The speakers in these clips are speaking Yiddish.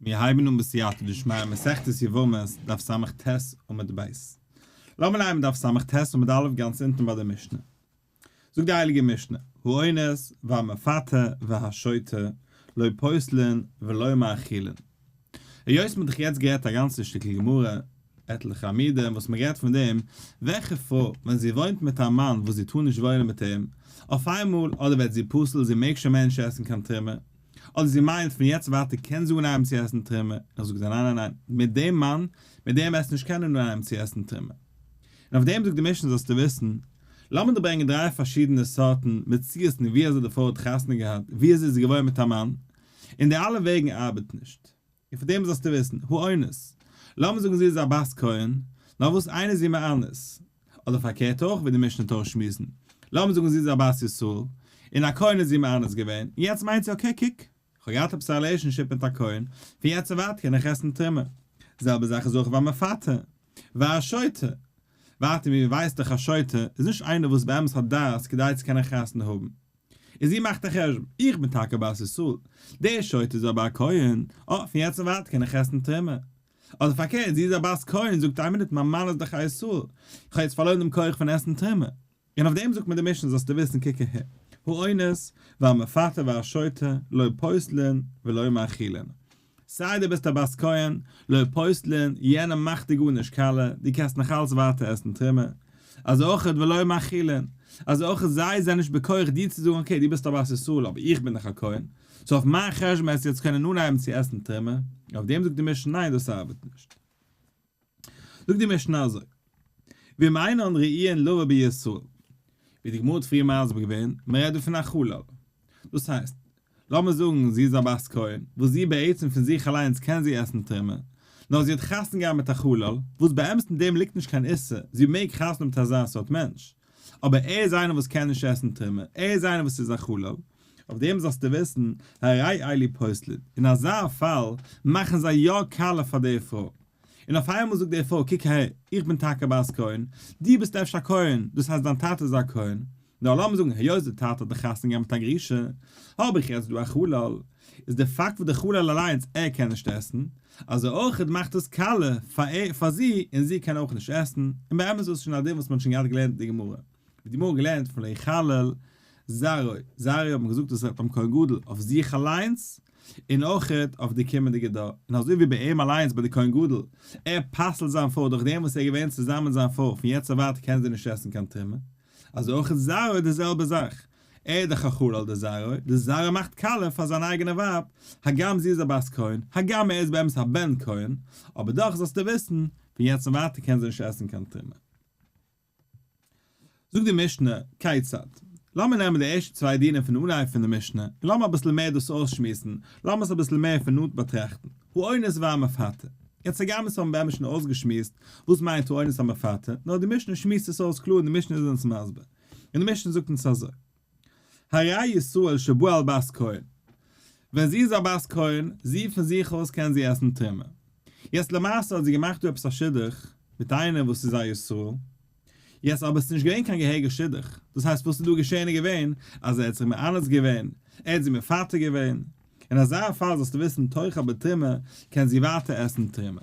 מיר הייבן אן בסייעתא דשמיא מסכת יבמות דף ס"ט עמוד ב'. לאמיר נעמען דף ס"ט עמוד א' גאנץ אונטן ביי די משנה. זאגט די הייליגע משנה, האונס והמפתה והשוטה לא פוסלין ולא מאכילין. היות מ'האט דאך יעצט גערעדט א גאנצע שטיקל גמרא, עטליכע עמודים וואס מ'רעדט פון דעם וועלכע פרוי ווען זי וואוינט מיט א מאן וואס זי טאר נישט וואוינען מיט אים, אויף איינמאל אדער ווערט זי פסול זי מעג שוין מער נישט עסן קיין תרומה, אדער זי מיינט פון יעצט ווייטער קען זי אנהייבן צו עסן תרומה, נאר זאגט זי ניין ניין ניין, מיט דעם מאן, מיט דעם וועסטו נישט קענען אנהייבן צו עסן תרומה. און אויף דעם זאגט די משנה זאלסטו וויסן, לאמיר דיר ברענגען דריי פארשידענע סארטן מציאות'ן ווי אזוי די פרוי האט חתונה געהאט, ווי אזוי זי איז געוואוינט מיט א מאן, און די אלע וועגן ארבעט נישט. און פון דעם זאלסטו וויסן, האונס, לאמיר זאגן זי איז א בת כהן, נאר וואס איינער איז זי מאנס, אדער פארקערט אויך ווי די משנה טוט אויסשמועסן, לאמיר זאגן זי איז א בת ישראל, און א כהן איז זי מאנס געווען, און יעצט מיינט זי okay קוק, כ'האב געהאט עפעס א relationship מיט א כהן, פון יעצט און ווייטער קען איך עסן תרומה. זעלבע זאך איז אויך והמפתה, והשוטה. ווייטער ווי מ'ווייסט דאך א שוטה איז נישט איינער וואס באמת האט דעת כדי צו קענען חתונה האבן. און זי מאכט א חשבון, איך בין טאקע בת ישראל, דער שוטה איז אבער א כהן, אה, פון יעצט און ווייטער קען איך עסן תרומה. אדער פארקערט, זי איז א בת כהן, זאגט איין מינוט, מיין מאן איז דאך א ישראל, איך האב יעצט פארלוירן דעם כח פון עסן תרומה. און אויף דעם זאגט מיר די משנה זאלסטו וויסן קוק אהער, האונס והמפתה והשוטה לא פוסלין ולא מאכילין. סיי דו ביסט א בת כהן, לא פוסלין, יענער מאכט דיר גארנישט קאלע, דו קענסט נאך אלץ ווייטער עסן תרומה. אזוי אויך ולא מאכילין, אזוי אויך זיי זענען נישט בכח דיר צו זאגן okay דו ביסט א בת ישראל אבער איך בין דאך א כהן, so אויף מיין חשבון וועסטו יעצט קענען אנהייבן צו עסן תרומה, אויף דעם זאגט די משנה ניין דאס ארבעט נישט. זאגט די משנה אזוי, ואם אינן ראויין לבא בישראל, ווי די גמרא האט פריער מסביר געווען, מען רעדט דא פון א חלל, דאס הייסט, לאמיר זאגן זי איז א בת כהן, וואס זי בעצם פון זיך אליינס קען זי עסן תרומה, נאר זי האט חתונה געהאט מיט א חלל, וואס באמת אין דעם ליגט נישט קיין איסור, זי מעג חתונה האבן מיט אזא סארט מענטש, אבער ער איז איינער וואס קען נישט עסן תרומה, ער איז איינער וואס איז א חלל, אויף דעם זאלסטו וויסן, הרי אלו פוסלין, אין אזא פאל מאכן זיי יא קאלע פאר די פרוי. און אויף איינמאל זאגט די פרוי, קוק אהער, איך בין טאקע בת כהן, דו ביסט אפשר א כהן, דאס הייסט דיין טאטע איז א כהן, נאר לאמיר זאגן היות די טאטע האט די חתונה געהאט מיט א גרושה, האב איך יעצט דא א חלל, איז די פאקט וואס די חלל אליינס ער קען נישט עסן, אזוי אויכעט מאכט עס קאלע פאר פאר זי און זי קען אויך נישט עסן, און באמת איז דאס שוין א דין וואס מען האט שוין געהאט געלערנט אין די גמרא, ווי די גמרא האט געלערנט פון לא יחלל זרעו, זרעו האט מען געזאגט דאס רעדט ביים כהן גדול אויף זיך אליינס, און אויכעט אויף די קומענדיגע דור, און אזוי ווי ביי אים אליינס ביי די כהן גדול, ער פסל'ט זיין פרוי דורך דעם וואס ער איז געווען צוזאמען מיט זיין פרוי, פון יעצט און ווייטער קען זי נישט עסן קיין תרומה, אזוי אויך איז זרעו די זעלבע זאך, ער איז דאך א חלל די זרעו, די זרעו מאכט קאלע פאר זיין אייגענע ווייב, הגם זי איז א בת כהן, הגם ער איז באמת א בן כהן, אבער דאך זאלסטו וויסן, פון יעצט און ווייטער קען זי נישט עסן קיין תרומה. זאגט די משנה, כיצד? לאמיר נעמען די ערשטע צוויי דינים פון אנהייב פון די משנה, און לאמיר אביסל מער דאס אויסשמועסן, לאמיר עס אביסל מער פון נאנט באטראכטן. האונס והמפתה. יעצט הגם עס האבן באמת שוין אויסגעשמועסט וואס מיינט האונס והמפתה, נאר די משנה שמועסט עס אויס קלאר און די משנה איז אונז מסביר. און די משנה זאגט אונז אזוי. הרי ישראל שבא על בת כהן. ווען זי איז א בת כהן, זי פון זיך אויס קען זי עסן תרומה. יעצט למעשה האט זי געמאכט דא עפעס א שידוך מיט איינער וואס איז א ישראל. יעצט אבער עס איז נישט געווען קיין געהעריגע שידוך. דאס הייסט וואס איז דא געשען איז געווען אז ער האט זיך מאנס געווען, ער האט זי מפתה געווען. אין אזא פאל זאלסטו וויסן תאכל בתרומה קען זי ווייטער עסן תרומה.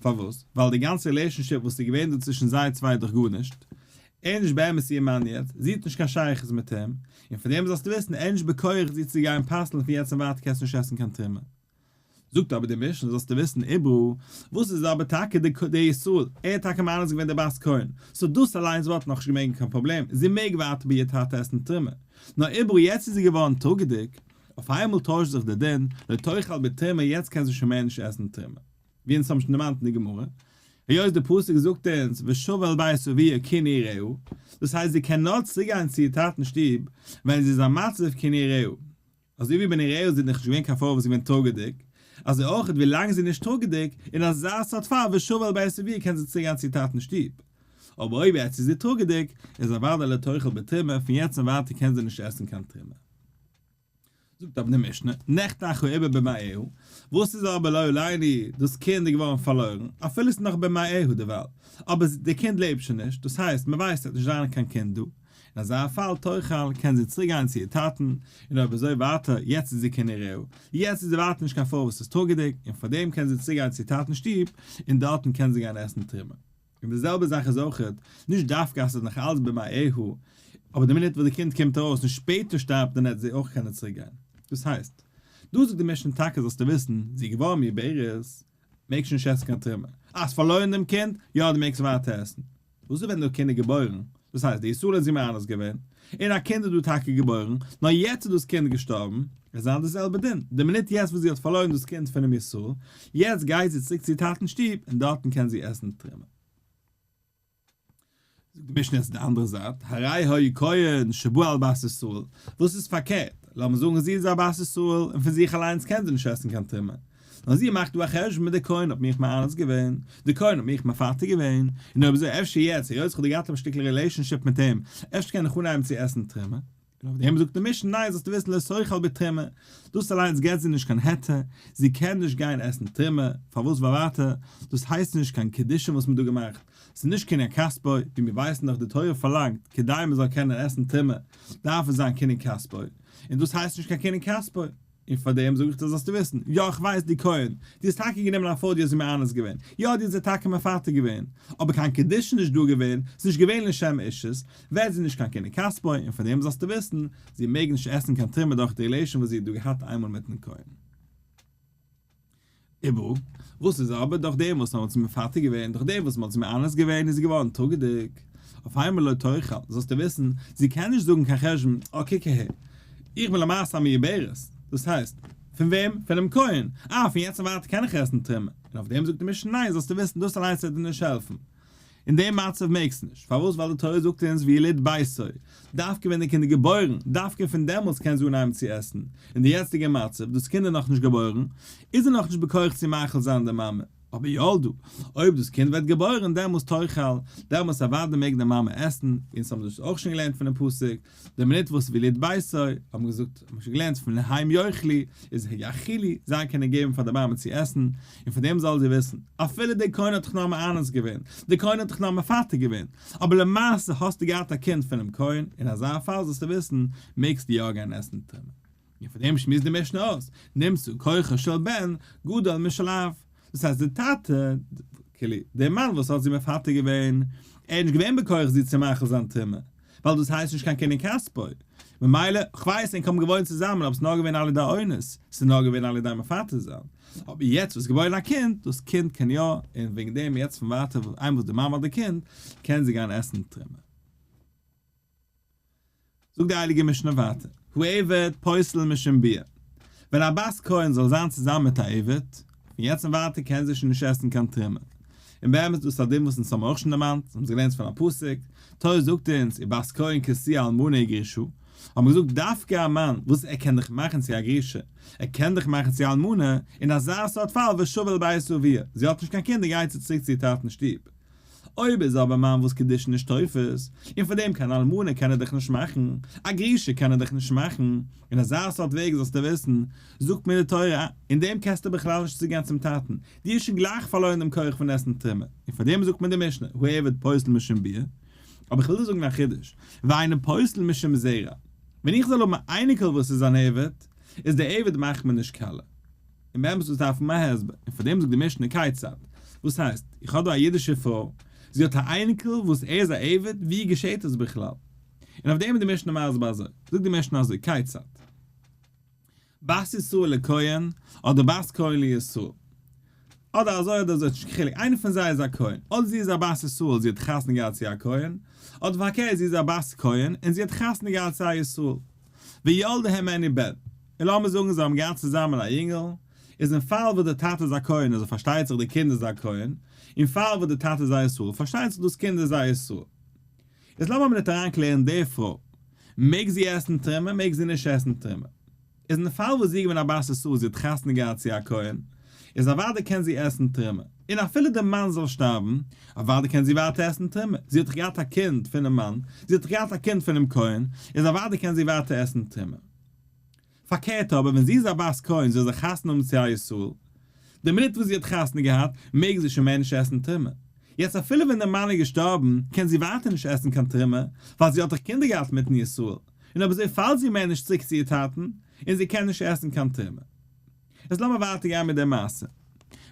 פארוואס? ווייל די גאנצע relationship וואס איז געווען דא צווישן זיי צוויי איז דאך גארנישט. ער איז נישט באמת איר מאן יעצט, זי האט נישט קיין שייכות מיט אים, און פון דעם זאלסטו וויסן ער איז נישט בכח זי צו גיין פסל'ן פון יעצט און ווייטער קענסטו נישט עסן קיין תרומה. זאגט אבער די משנה זאלסטו וויסן עוברה, וואס איז אבער טאקע די די ישראל, ער האט טאקע מאנס געווען די בת כהן, so דאס אליינס וואלט נאכנישט געווען קיין פראבלעם, זי מעג ווייטער ביי איר טאטע עסן תרומה, נאר עוברה יעצט איז זי געווארן טראגעדיג, אויף איינמאל טוישט זיך די דין, לא תאכל בתרומה יעצט קען זי שוין מער נישט עסן תרומה. ווי אונז האבן שוין דערמאנט אין די גמרא, היות די פסוק זאגט אונז ושבה אל בית אביה כנעוריה, דאס הייסט זי קען נאר צוריקגיין צו איר טאטנ'ס שטוב ווען זי איז א מצב כנעוריה, אזוי ווי בנעוריה איז זי נישט געווען קיין פרוי וואס איז געווען טראגעדיג, אזוי אויך ווי לאנג זי איז נישט טראגעדיג, אין אזא סארט פאל ושבה אל בית אביה קען זי צוריקגיין צו איר טאטנ'ס שטוב. אבער אויב יעצט איז זי טראגעדיג, איז אוודאי לא תאכל בתרומה, פון יעצט און ווייטער קען זי נישט עסן קיין תרומה. זאגט אבער די משנה, נחתך העובר במעיה, וואס איז אבער לא עלינו, דאס קינד איז געווארן פארלוירן, אפילו עס איז נאך במעיה דערווייל, אבער די קינד לעבט שוין נישט, דאס הייסט, מען ווייסט עס וועט נישט זיין קיין קינד דא. אין אזא פאל תאכל קען זי צוריק גיין צו איר טאטן, און אויב אזוי ווייטער, יעצט איז זי כנעוריה, יעצט איז זי ווייטער נישט קיין פרוי וואס איז טראגעדיג, און פארדעם קען זי צוריק גיין צו איר טאטנ'ס שטוב, און דארטן קען זי גיין עסן תרומה. און די זעלבע זאך איז אויכעט, נישט דווקא אז ס'איז נאך אלץ במעיה, אבער די מינוט וואס די קינד קומט ארויס און שפעטער שטארבט דען וועט זי אויך קענען צוריק גיין. דאס הייסט, דא זאגט די משנה טאקע זאלסטו וויסן, זי איז געווארן מעוברת, מעגסט שוין נישט עסן קיין תרומה. האסט פארלוירן דעם קינד, יא דו מעגסט ווייטער עסן. וואס איז ווען דער קינד איז געבוירן? דאס הייסט, די ישראל האט זי מאנס געווען, און א קינד איז דא טאקע געבוירן, נאר יעצט איז דאס קינד געשטארבן, וועט זיין די זעלבע דין, די מינוט יעצט וואס זי האט פארלוירן דאס קינד פונעם ישראל, יעצט גייט זי צוריק צו איר טאטנ'ס שטוב, און דארטן קען זי עסן תרומה. זאגט די משנה יעצט די אנדערע זייט, הרי היה כהן שבא על בת ישראל, וואס איז פארקערט, לאמיר זאגן זי איז א בת ישראל און פון זיך אליינס קען זי נישט עסן קיין תרומה, נאר זי מאכט דא א חשבון מיט די כהן האט מיך מאנס געווען, די כהן האט מיך מפתה געווען, און אויב אזוי אפשר יעצט היות איך האב דא געהאט א שטיקל relationship מיט אים, אפשר קען איך אנהייבן צו עסן תרומה. און אויף דעם זאגט די משנה ניין זאלסטו וויסן לא תאכל בתרומה, דאס אליינס געבט זי נישט קיין היתר, זי קען נישט גיין עסן תרומה, פארוואס ווייל ווייטער, דאס הייסט נישט קיין קידושין וואס מען האט דא געמאכט, ס'איז נישט קנין כספו, ווי מיר ווייסן דאך די תורה פארלאנגט כדי מען זאל קענען עסן תרומה דארף עס זיין קנין כספו, און דאס הייסט נישט קיין קנין כספו. און פאר דעם זאג איך דיר זאלסטו וויסן, יא איך ווייס דו כהן, דו האסט טאקע גענומען א פרוי דו האסט זי מאנס געווען, יא דו האסט זי טאקע מפתה געווען, אבער קיין קידושין איז נישט דא געווען, ס'איז נישט געווען לשם אישות, ווערט זי נישט קיין קנין כספו, און פאר דעם זאלסטו וויסן, זי מעג נישט עסן קיין תרומה דורך די relation וואס זי האט דא געהאט איינמאל מיטן כהן. איבער וואס איז אבער דורך דעם וואס מען האט זי מפתה געווען, דורך דעם וואס מען האט זי מאנס געווען איז זי געווארן טראגעדיג, אויף איינמאל לא תאכל, זאלסטו וויסן, זי קען נישט זאגן קיין חשבון, אה קוק אהער, איך בין למעשה א מעוברת, דאס הייסט, פון וועם? פונעם כהן, אה פון יעצט און ווייטער קען איך עסן תרומה, און אויף דעם זאגט די משנה ניין, זאלסטו וויסן, דאס אליינס וועט דיר נישט העלפן. אין דעם מצב מעגסטו נישט. פארוואס? ווייל די תורה זאגט אונז ויליד ביתו, דווקא ווען די קינד איז געבוירן, דווקא פון דעמאלטס קען זי אנהייבן צו עסן. אין די יעצטיגע מצב, דאס קינד איז נאכנישט געבוירן, איז ער נאכנישט בכח צו מאכיל זיין די מאמע. אבער ילדה, אויב דאס קינד ווערט געבוירן, דעמאלטס תאכל, דעמאלטס אוודאי מעג די מאמע עסן, אונז האבן דאס אויך שוין געלערנט פונעם פסוק, די מינוט וואס ויליד ביתו, האבן געזאגט, האבן שוין געלערנט פון הם יאכלו, איז יאכילו, זיי קענען געבן פאר די מאמע צו עסן, און פון דעם זאל זי וויסן, אפילו דער כהן האט דיך נאר מאנס געווען, דער כהן האט דיך נאר מפתה געווען, אבער למעשה האסטו געהאט א קינד פונעם כהן, אין אזא פאל זאלסטו וויסן, מעגסטו יא גיין עסן תרומה. און פון דעם שמועסט די משנה אויס, נמצא כוחו של בן גדול משל אב. דאס הייסט די טאטע, כאילו, דער מאן וואס האט זי מפתה געווען, ער איז נישט געווען בכח זי צו מאכיל זיין תרומה, ווייל דאס הייסט נישט קיין קנין כספו, ממילא, כ'ווייס ענק האבן געוואוינט צוזאמען אבער ס'איז נאר געווען על ידי אונס, ס'איז נאר געווען על ידי מפתה זיין, אבער יעצט וואס געבוירן א קינד, דאס קינד קען יא, און וועגן דעם יעצט פון ווייטער איינמאל וואס די מאמע האט די קינד, קען זי גיין עסן תרומה. זאגט די הייליגע משנה ווייטער, העבד פוסל משום ביאה, ווען א בת כהן זאל זיין צוזאמען מיט א עבד, פון יעצט און ווייטער קען זי שוין נישט עסן קיין תרומה. און באמת דאס איז א דין וואס אונז האבן אויך שוין דערמאנט, אונז האבן עס געלערנט פון א פסוק, תורה זאגט אונז, ובת כהן כי תהיה אלמנה וגרושה, האט מען געזאגט דווקא א מאן וואס ער קען דיך מאכן צו א גרושה, ער קען דיך מאכן צו א אלמנה, אין אזא סארט פאל ושבה אל בית אביה, זי האט נישט קיין קינדער גייט זי צוריק צו איר טאטנ'ס שטוב. אויב איז אבער מאן וואס קידושין נישט תופס, און פאר דעם קיין אלמנה קען ער דיך נישט מאכן, א גרושה קען ער דיך נישט מאכן, אין אזא סארט וועג זאלסטו וויסן, זאגט מיר די תורה, אין דעם קענסטו בכלל נישט צוגיין צום טאטן, דו האסט שוין גלייך פארלוירן דעם כח פון עסן תרומה, און פאר דעם זאגט מיר די משנה, העבד פוסל משום ביאה. אבער איך וויל דיר זאגן א חידוש, ואינו פוסל משום זרע, ווען איך זאל האבן א אייניקל וואס איז אן עבד, איז דער עבד מאכט מען נישט קאלע. און באמת דאס דארף מען א הסבר, און פאר דעם זאגט די משנה כיצד, וואס הייסט, איך האב דא א אידישע פרוי, זי האט א אייניקל וואס ער איז א עבד, ווי געשעט עס בכלל? און אויף דעם איז די משנה מסביר אזוי, זאגט די משנה אזוי, כיצד, בת ישראל לכהן, אדער בת כהן לישראל, אדער אזוי אדער אזוי, ס'נישט קיין חילוק, איינער פון זיי איז א כהן, אדער זי איז א בת ישראל זי האט חתונה געהאט צו א כהן, אדער פארקערט זי איז א בת כהן און זי האט חתונה געהאט צו א ישראל. וילדה הימנו בן, און לאמיר זאגן זיי האבן געהאט צוזאמען א יונגל, איז אין פאל וואס דער טאטע איז א כהן אזוי פארשטייט זיך די קינד איז א כהן, אין פאל וואס דער טאטע איז א ישראל פארשטייט זיך דאס קינד איז א ישראל. איז לאמיר א מינוט אריינקלערן די פרוי, מעג זי עסן תרומה מעג זי נישט עסן תרומה? איז אין פאל וואס זי איז געווען א בת ישראל זי האט חתונה געהאט צו א כהן, איז אוודאי קען זי עסן תרומה, און אפילו די מאן זאל שטארבן, אוודאי קען זי ווייטער עסן תרומה, זי האט דאך געהאט א קינד פונעם מאן, זי האט דאך געהאט א קינד פונעם כהן, איז אוודאי קען זי ווייטער עסן תרומה. פארקערט אבער ווען זי איז א בת כהן זאל זי חתונה האבן צו א ישראל, די מינוט וואס זי האט חתונה געהאט מעג זי שוין מער נישט עסן תרומה. יעצט אפילו ווען דער מאן איז געשטארבן קען זי ווייטער נישט עסן קיין תרומה, ווייל זי האט דאך קינדער געהאט מיטן ישראל, און אויב אזוי פאלט זי מער נישט צוריק צו איר טאטן, און זי קען נישט עסן קיין תרומה. איז לאמיר ווייטער גיין מיט דער מעשה.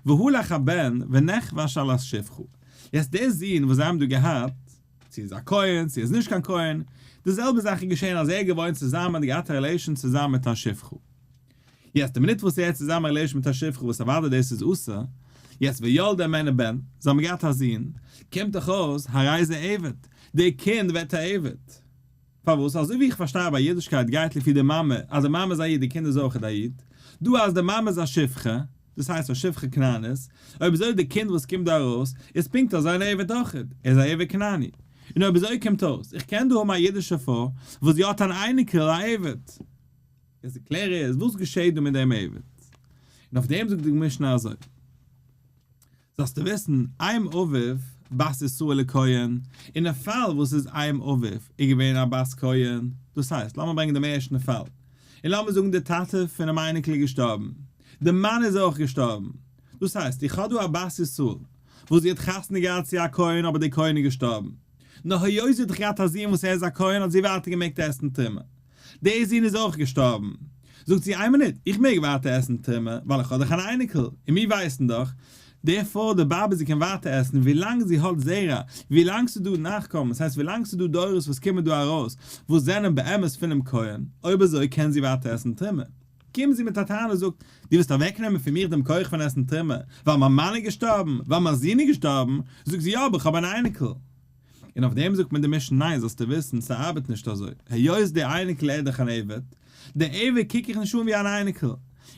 והלך הבן ונחבש על השפחה. יעצט דער זון וואס זיי האבן דא געהאט, צו איז א כהן צו איז נישט קיין כהן, די זעלבע זאך איז געשען אז ער האט געוואוינט צוזאמען און געהאט א relation צוזאמען מיט א שפחה. יעצט די מינוט וואס ער האט צוזאמען א relation מיט א שפחה וואס אוודאי דאס איז אסור, יעצט וילדה הימנו בן, זיי האבן געהאט א זון, קומט דאך אויס הרי זה עבד, דער קינד ווערט א עבד. פארוואס? אזוי ווי איך פארשטיי ביי אידישקייט גייט לפי די מאמע, אז די מאמע איז א איד די קינד איז אויכעט א איד, דא אז די מאמע איז א שפחה, דאס הייסט א שפחה כנענית, אויב אזוי די קינד וואס קומט דא ארויס איז פונקט אזוי אן עבד אויכעט, ער איז א עבד כנעני. און אויב אזוי קומט אויס, איך קען דא האבן א אידישע פרוי וואס זי האט אן אייניקל א עבד. איז די קלער איז, וואס געשעט דא מיט דעם עבד? און אויף דעם זאגט די משנה אזוי. זאלסטו וויסן, אם אביו בת ישראל לכהן, אין די פאל וואס איז אם אביו איז געווען א בת כהן, דאס הייסט, לאמיר ברענגען דעם ערשטן פאל, און לאמיר זאגן די טאטע פונעם אייניקל איז געשטארבן, די מאן איז אויך געשטארבן, דאס הייסט, איך האב דא א בת ישראל וואס זי האט חתונה געהאט צו א כהן אבער דער כהן איז געשטארבן, נאר היות זי האט דאך געהאט א זון וואס ער איז א כהן האט זי ווייטער געמעגט עסן תרומה. דער זון איז אויך געשטארבן. זאגט זי, איין מינוט, איך מעג ווייטער עסן תרומה, ווייל איך האב דאך אן אייניקל, און מיר ווייסן דאך, די פרוי די באבע זי קען ווייטער עסן ווילאנג זי האט זרע, ווילאנג ס'איז דא נאכקומען, ס'הייסט ווילאנג ס'איז דא דורות וואס קומען דא ארויס, וואס זענען באמת פונעם כהן, אויב אזוי קען זי ווייטער עסן תרומה. קומט זי מיט א טענה זאגט, דו ווילסט אוועקנעמען פון מיר דעם כח פון עסן תרומה, ווייל מיין מאן איז געשטארבן, ווייל מיין זון איז געשטארבן, זאגט זי, יא אבער איך האב אן אייניקל. און אויף דעם זאגט מען די משנה ניין זאלסטו וויסן ס'ארבעט נישט אזוי, היות דער אייניקל ער דאך אן עבד, דער עבד קוק איך נישט אן ווי אן אייניקל,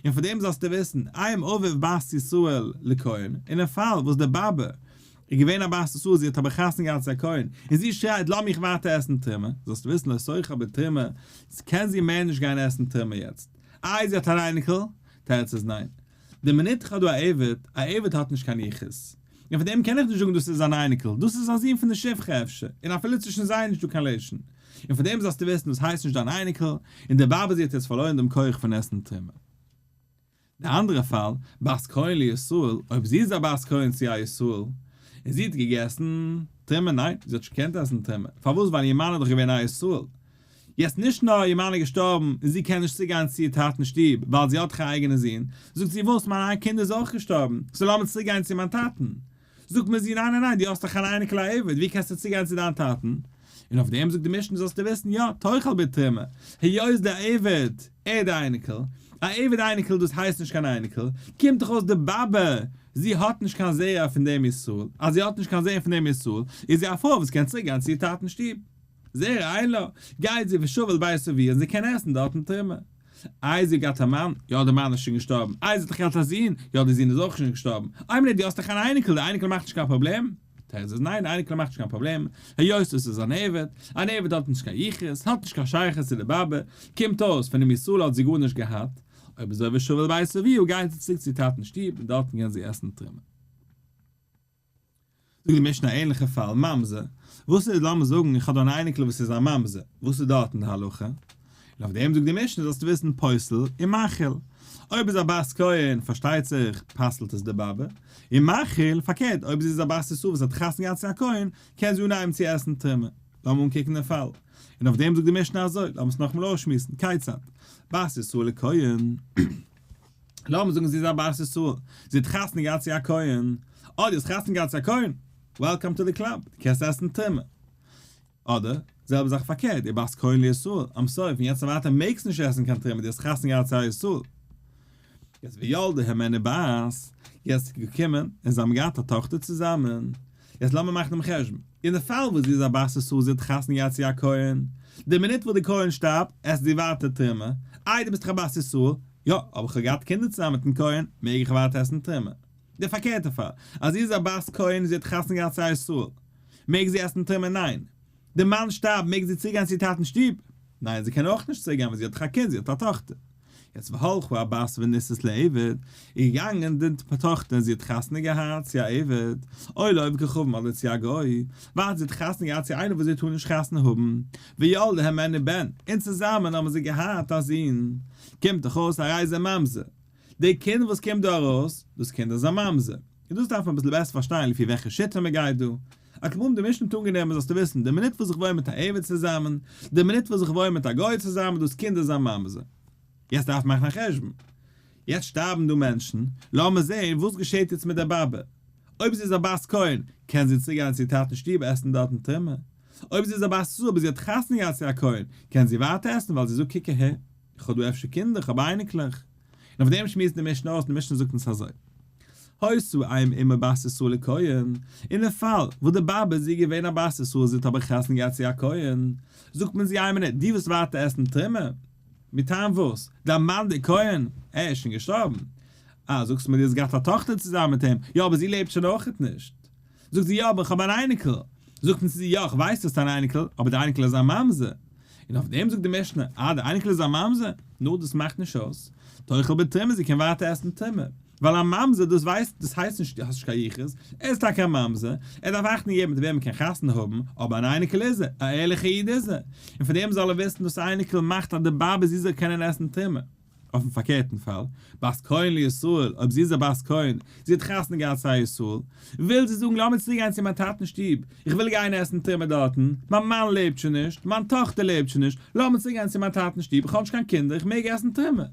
און פאר דעם זאלסטו וויסן, אם אביו בת ישראל לכהן, אין א פאל וואס די באבע איז געווען א בת ישראל זי האט אבער חתונה געהאט צו א כהן, און זי שרייט לאז מיך ווייטער עסן תרומה, זאלסטו וויסן לא תאכל בתרומה, קען זי מער נישט גיין עסן תרומה יעצט, איי זי האט אן אייניקל? תירוץ איז ניין. די מינוט איך האב דא א עבד, א עבד האט נישט קיין יחוס, און פון דעם קען איך נישט זאגן דאס איז אן אייניקל, דאס איז א זון פון די שפחה אפשר, און אפילו צווישן זיי איז נישט דא קיין לשון, און פון דעם זאלסטו וויסן דאס הייסט נישט דיין אייניקל, און די באבע זי האט יעצט פארלוירן דעם כח פון עסן תרומה. די אנדערע פאל, בת כהן לישראל, אויב זי איז א בת כהן צו א ישראל, און זי האט געגעסן תרומה, ניין, זי האט נישט געקענט עסן תרומה, פארוואס ווייל איר מאן איז דאך געווען א ישראל, יעצט נישט נאר איר מאן איז געשטארבן און זי קען נישט צוגיין צו איר טאטן שטוב ווייל זי האט דאך א אייגענע זון, זאגט זי וואס מיין איין קינד איז אויך געשטארבן, so לאמיר צוריק גיין צו מיין טאטן. זאגט מען זי ניין ניין ניין דו האסט דאך אן אייניקל א עבד ווי קענסטו צוגיין צו דיין טאטן? און אויף דעם זאגט די משנה זאלסטו וויסן יא תאכל בתרומה, היות דער עבד ער די אייניקל, א עבד אייניקל דאס הייסט נישט קיין אייניקל, קומט דאך אויס די באבע זי האט נישט קיין זרע פון דעם ישראל, אז זי האט נישט קיין זרע פון דעם ישראל איז זי א פרוי וואס קען צוריק גיין צו איר טאטן שטוב. זרע אין לה, גייט זי ושבה אל בית אביה און זי קען עסן דארטן תרומה. איי זי האט געהאט א מאן? יא די מאן איז שוין געשטארבן. איי זי האט דאך געהאט א זון? יא די זון איז אויך שוין געשטארבן. איי מינוט דו האסט דאך אן אייניקל, די אייניקל מאכט נישט קיין פראבלעם? תירוץ איז ניין די אייניקל מאכט נישט קיין פראבלעם, היות עס איז אן עבד, אן עבד האט נישט קיין יחוס, האט נישט קיין שייכות צו די באבע, קומט אויס פונעם ישראל האט זי גארנישט געהאט, אויב אזוי ושבה אל בית אביה גייט זי צוריק צו טאטן שטוב און דארטן קען זי עסן תרומה. זאגט די משנה א ענליכע פאל, ממזר, וואס איז לאמיר זאגן איך האב דא אן אייניקל וואס איז א ממזר, וואס איז דארטן די הלכה? און אויף דעם זאגט די משנה זאלסטו וויסן פוסל און מאכיל, אויב איז א בת כהן פארשטייט זיך פסל'ט עס די באבע, און מאכיל, פארקערט אויב זי איז א בת ישראל וואס האט חתונה געהאט צו א כהן, קען זי אנהייבן צו עסן תרומה. לאמיר אנקוקן דעם פאל. און אויף דעם זאגט די משנה אזוי, לאמיר עס נאכאמאל אויסשמועסן, כיצד? בת ישראל לכהן. לאמיר זאגן זי איז א בת ישראל, זי האט חתונה געהאט צו א כהן, אה דו האסט חתונה געהאט צו א כהן, welcome to the club, דו קענסט עסן תרומה. אדער, זעלבע זאך פארקערט, די בת כהן לישראל, I'm sorry, פון יעצט און ווייטער מעגסט נישט עסן קיין תרומה, דו האסט חתונה געהאט צו א ישראל. יעצט וילדה הימנו בת, יעצט איז געקומען און זיי האבן געהאט א טאכטער צוזאמען, יעצט לאמיר מאכן דעם חשבון, אין די פאל וואס זי איז א בת ישראל זי האט חתונה געהאט צו א כהן, די מינוט וואס די כהן שטארבט עסט זי ווייטער תרומה, איי דו ביסט דאך א בת ישראל, יא, אבער איך האב געהאט קינדער צוזאמען מיטן כהן, מעג איך ווייטער עסן תרומה. די פארקערטע פאל, אז זי איז א בת כהן און זי האט חתונה געהאט צו א ישראל, מעג זי עסן תרומה? ניין. די מאן שטארבט, מעג זי צוגיין צו טאטן שטוב? ניין, זי קען אויך נישט צוגיין ווייל זי האט דאך א קינד, זי האט א טאכטער. יעצט והלכה הבת ונישאת לעבד, איז געגאנגען די טאכטער און זי האט חתונה געהאט צו א עבד, או לעובד כוכבים אדער צו א גוי, ווייל זי האט חתונה געהאט צו איינער וואס זי טאר נישט חתונה האבן, וילדה הימנו בן, און צוזאמען האבן זיי געהאט א זון. קומט דאך אויס הרי זה ממזר. די קינד וואס קומט דא ארויס, דאס קינד איז א ממזר. און דאס דארף מען אביסל בעסער פארשטיין לפי וועלכע שיטה מען גייט דא. על כל פנים די משנה האט אנגענומען זאלסטו וויסן, די מינוט וואס איך וואוין מיט א עבד צוזאמען, די מינוט וואס איך וואוין מיט א גוי צוזאמען, דאס קינד איז א ממזר. יעצט דארף מען מאכן א חשבון. יעצט שטארבן דא מענטשן, לאמיר זען וואס געשעט יעצט מיט דער באבע. אויב זי איז א בת כהן, קען זי צוריק גיין צו איר טאטן שטוב עסן דארטן תרומה. אויב זי איז א בת ישראל אבער זי האט חתונה געהאט צו א כהן, קען זי ווייטער עסן ווייל זי זאגט קוק אהער, איך האב דא אפשר קינדער, איך האב אייניקלעך. און אויף דעם שמועסט די משנה אויס, די משנה זאגט אונז אזוי, היתה אם אמו בת ישראל לכהן, אין די פאל וואס די באבע איז זי געווען א בת ישראל זי האט אבער חתונה געהאט צו א כהן, זאגט מען זי איין מינוט, דו ווילסט ווייטער עסן תרומה? מטעם וואס? דיין מאן דער כהן, ער איז שוין געשטארבן. אה, זאגסט מיר דו האסט געהאט א טאכטער צוזאמען מיט אים, יא אבער זי לעבט שוין אויכעט נישט. זאגט זי יא אבער איך האב אן אייניקל. זאגט מען צו זי יא איך ווייס דו האסט אן אייניקל, אבער די אייניקל איז א ממזר. און אויף דעם זאגט די משנה, אה די אייניקל איז א ממזר, נו דאס מאכט נישט אויס, תאכל בתרומה זי קען ווייטער עסן תרומה, ווייל א ממזר דאס ווייסט דאס הייסט נישט דו האסט נישט קיין יחוס, ער איז טאקע א ממזר, ער דארף אכטונג געבן מיט וועם ער קען חתונה האבן, אבער אן אייניקל איז ער, א ערליכע איד איז ער, און פון דעם זאל ער וויסן דאס אייניקל מאכט אז די באבע זי זאל קענען עסן תרומה. אויפן פארקערטן פאל, בת כהן לישראל, אויב זי איז א בת כהן, זי האט חתונה געהאט צו א ישראל, וויל זי זאגן לאמיר צוריק גיין צו מיין טאטנ'ס שטוב, איך וויל גיין עסן תרומה דארטן, מיין מאן לעבט שוין נישט, מיין טאכטער לעבט שוין נישט, לאמיר צוריק גיין צו מיין טאטנ'ס שטוב, איך האב נישט קיין קינדער, איך מעג עסן תרומה.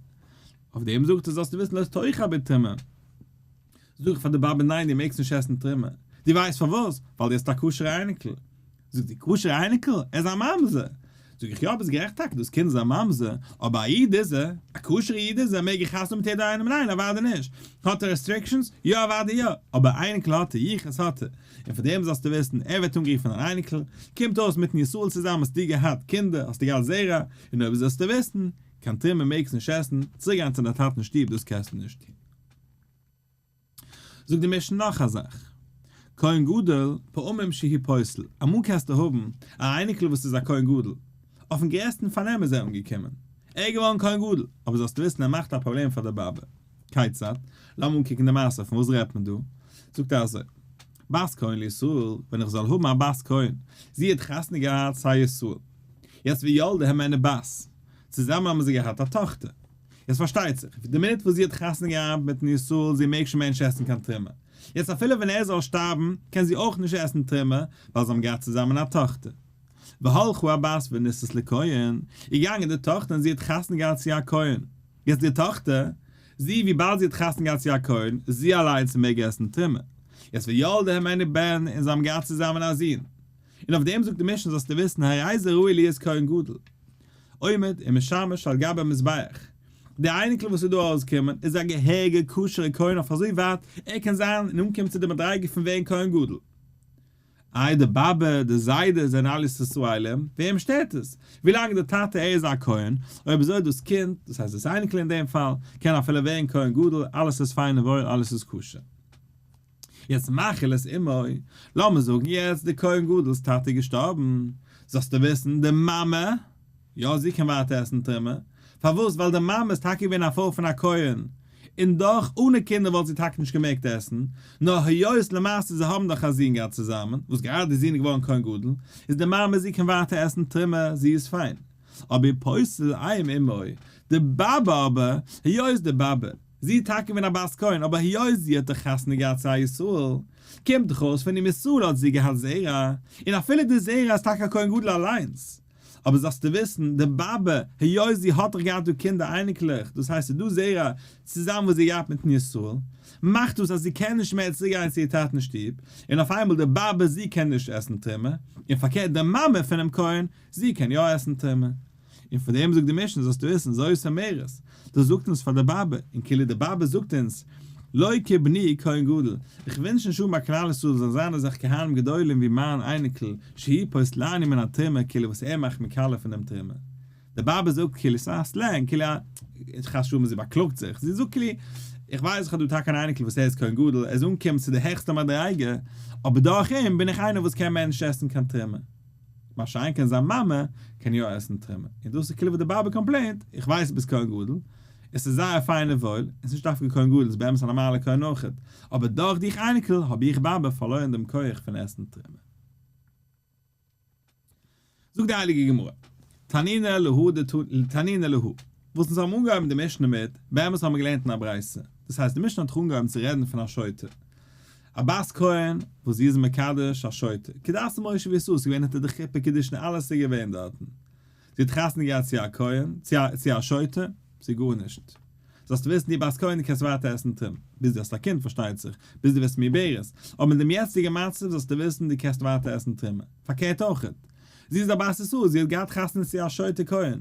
אויף דעם זאגט ער זאלסטו וויסן לא תאכל בתרומה. זאג איך פאר די באבע ניין דו מעגסט נישט עסן תרומה, דו ווייסט פארוואס? ווייל דו האסט א כשר'ע אייניקל. זאגט זי כשר'ע אייניקל? ער איז א ממזר! זאג איך יא ביסט גערעכט טאקע דאס קינד איז א ממזר, אבער א איד איז ער, א כשר'ע איד איז ער, מעג ער חתונה האבן מיט יעדער איינעם? ניין אוודאי נישט! האט ער restrictions? יא אוודאי יא! אבער אייניקל האט ער, יחוס האט ער, און פאר דעם זאלסטו וויסן ער ווערט אנגערופן אן אייניקל, קומט אויס מיטן ישראל צוזאמען האסטו געהאט קינדער, האסטו געהאט זרע, און אויב זאלסטו וויסן, קיין תרומה מעגסט נישט עסן, צוריק גיין צו דיין טאטנ'ס שטוב דאס קענסטו נישט טון. זאגט די משנה נאך א זאך, כהן גדול פעמים שהוא פוסל, אמאל קענסטו האבן א אייניקל וואס איז א כהן גדול, אויפן גרעסטן פארנעם איז ער אנגעקומען, ער איז געווארן כהן גדול, אבער זאלסטו וויסן ער מאכט א פראבלעם פאר די באבע, כיצד? לאמיר אנקוקן די מעשה, פון וואס רעדט מען דא? זאגט ער אזוי, בת כהן לישראל, ווען איך זאל האבן א בת כהן, זי האט חתונה געהאט צו א ישראל, יעצט וילדה הימנו בת, צוזאמען האבן זיי געהאט א טאכטער, יעצט פארשטייט זיך, די מינוט וואס זי האט חתונה געהאט מיטן ישראל, זי מעג שוין מער נישט עסן קיין תרומה. יעצט אפילו ווען ער זאל שטארבן, קען זי אויך נישט עסן תרומה, ווייל זיי האבן געהאט צוזאמען א טאכטער. והלכה הבת ונישאת לכהן, איז געגאנגען די טאכטער און זי האט חתונה געהאט צו א כהן. יעצט די טאכטער, זי וויבאלד זי האט חתונה געהאט צו א כהן, זי אליינס מעג עסן תרומה. יעצט וילדה הימנו בן, און זיי האבן געהאט צוזאמען א זון. און אויף דעם זאגט די משנה זאלסטו וויסן הרי זה ראוי להיות כהן גדול עומד ומשמש על גבי המזבח, די אייניקל וואס איז דא ארויסגעקומען איז א געהעריגע כשר'ע כהן אויף אזוי ווייט ער קען זיין און אנקומען צו די מדריגה פון ווערן כהן גדול. איי די באבע, די זיידע זענען אלעס ישראלים, וועם שטערט עס? ווילאנג די טאטע ער איז א כהן, אויב אזוי דאס קינד, דאס הייסט דאס אייניקל אין דעם פאל, קען אפילו ווערן כהן גדול, אלעס איז פיין און וואויל אלעס איז כשר. יעצט מאכיל את אמו, לאמיר זאגן יעצט די כהן גדול'ס טאטע איז געשטארבן, זאלסטו וויסן די מאמע, יא זי קען ווייטער עסן תרומה, פארוואס ווייל די מאמע איז טאקע געווען א פרוי פון א כהן, און דאך אנע קינדער וואלט זי טאקע נישט געמעגט עסן, נאר היות למעשה זיי האבן דאך א זון געהאט צוזאמען, וואס גראדע די זון איז געווארן כהן גדול, איז די מאמע זי קען ווייטער עסן תרומה, זי איז פיין. אבער פוסל אם אמו, די באבע אבער, היות די באבע. זי איז טאקע געווען א בת כהן, אבער היות זי האט דאך חתונה געהאט צו א ישראל, קומט דאך אויס פון דעם ישראל האט זי געהאט זרע, און אפילו די זרע איז טאקע א כהן גדול אליינס. אבער זאלסטו וויסן, די באבע, היות זי האט דאך געהאט דא קינדער אייניקלעך, דאס הייסט ס'איז דא זרע צוזאמען וואס זי האט געהאט מיטן ישראל, מאכט דאס אז זי קען נישט מער צוריק גיין צו איר טאטנ'ס שטוב, און אויף איינמאל די באבע זי קען נישט עסן תרומה, און פארקערט די מאמע פונעם כהן, זי קען יא עסן תרומה. און פון דעם זאגט די משנה זאלסטו וויסן זאת אומרת, דאס זאגט אונז פאר די באבע, און כאילו די באבע זאגט אונז, לא כבני כהן גדול, איך ווינטש נישט אן ביי כלל ישראל זאלן זיין אזעלכע כהנים גדולים ווי מיין אייניקל שהוא פוסלני מן התרומה כאילו וואס ער מאכט מיר קאלע פון דעם תרומה. די באבע זאגט כאילו ס'איז א slang כאילו א, חס ושלום זי באקלאגט זיך, זי זאגט כאילו, איך ווייס איך האב דא טאקע אן אייניקל וואס ער איז כהן גדול, ער איז אנגעקומען צו די העכסטע מדריגה, אבער דורך אים בין איך איינער וואס קען מער נישט עסן קיין תרומה. מה שאין כן זיין מאמע קען יא עסן תרומה, און דאס איז כאילו וואס די באבע complain ט, איך ווייס ביסט כהן גדול, עס איז זייער פיין און וואויל, און ס'נישט דווקא כהן גדול, ס'איז באמת א נארמאלע כהן אויכעט, אבער דורך דיך אייניקל האב איך באבע פארלוירן דעם כח פון עסן תרומה. זאגט די הייליגע גמרא, תנינא להא תנינא להא, וואס אונז האבן אנגעהויבן די משנה מיט, באמת האבן מיר געלערנט אין א ברייתא, דאס הייסט די משנה האט דאך אנגעהויבן צו רעדן פון א שוטה. א בת כהן וואס זי איז מקדש א שוטה, כדת משה וישראל, ס'איז געווען אונטער די חופה קידושין אלעס איז געווען דארטן, זי האט חתונה געהאט צו א כהן, צו א שוטה, ס'איז גארנישט. זאלסט וויסן דו בת כהן דו קענסט ווייטער עסן תרומה, ביז דו האסט א קינד פארשטייט זיך, ביז דו ווערסט מעוברת, אבער אין דעם יעצטיגן מצב זאלסטו וויסן דו קענסט ווייטער עסן תרומה. פארקערט אויכעט. זי איז א בת ישראל, זי האט געהאט חתונה צו א שוטה כהן.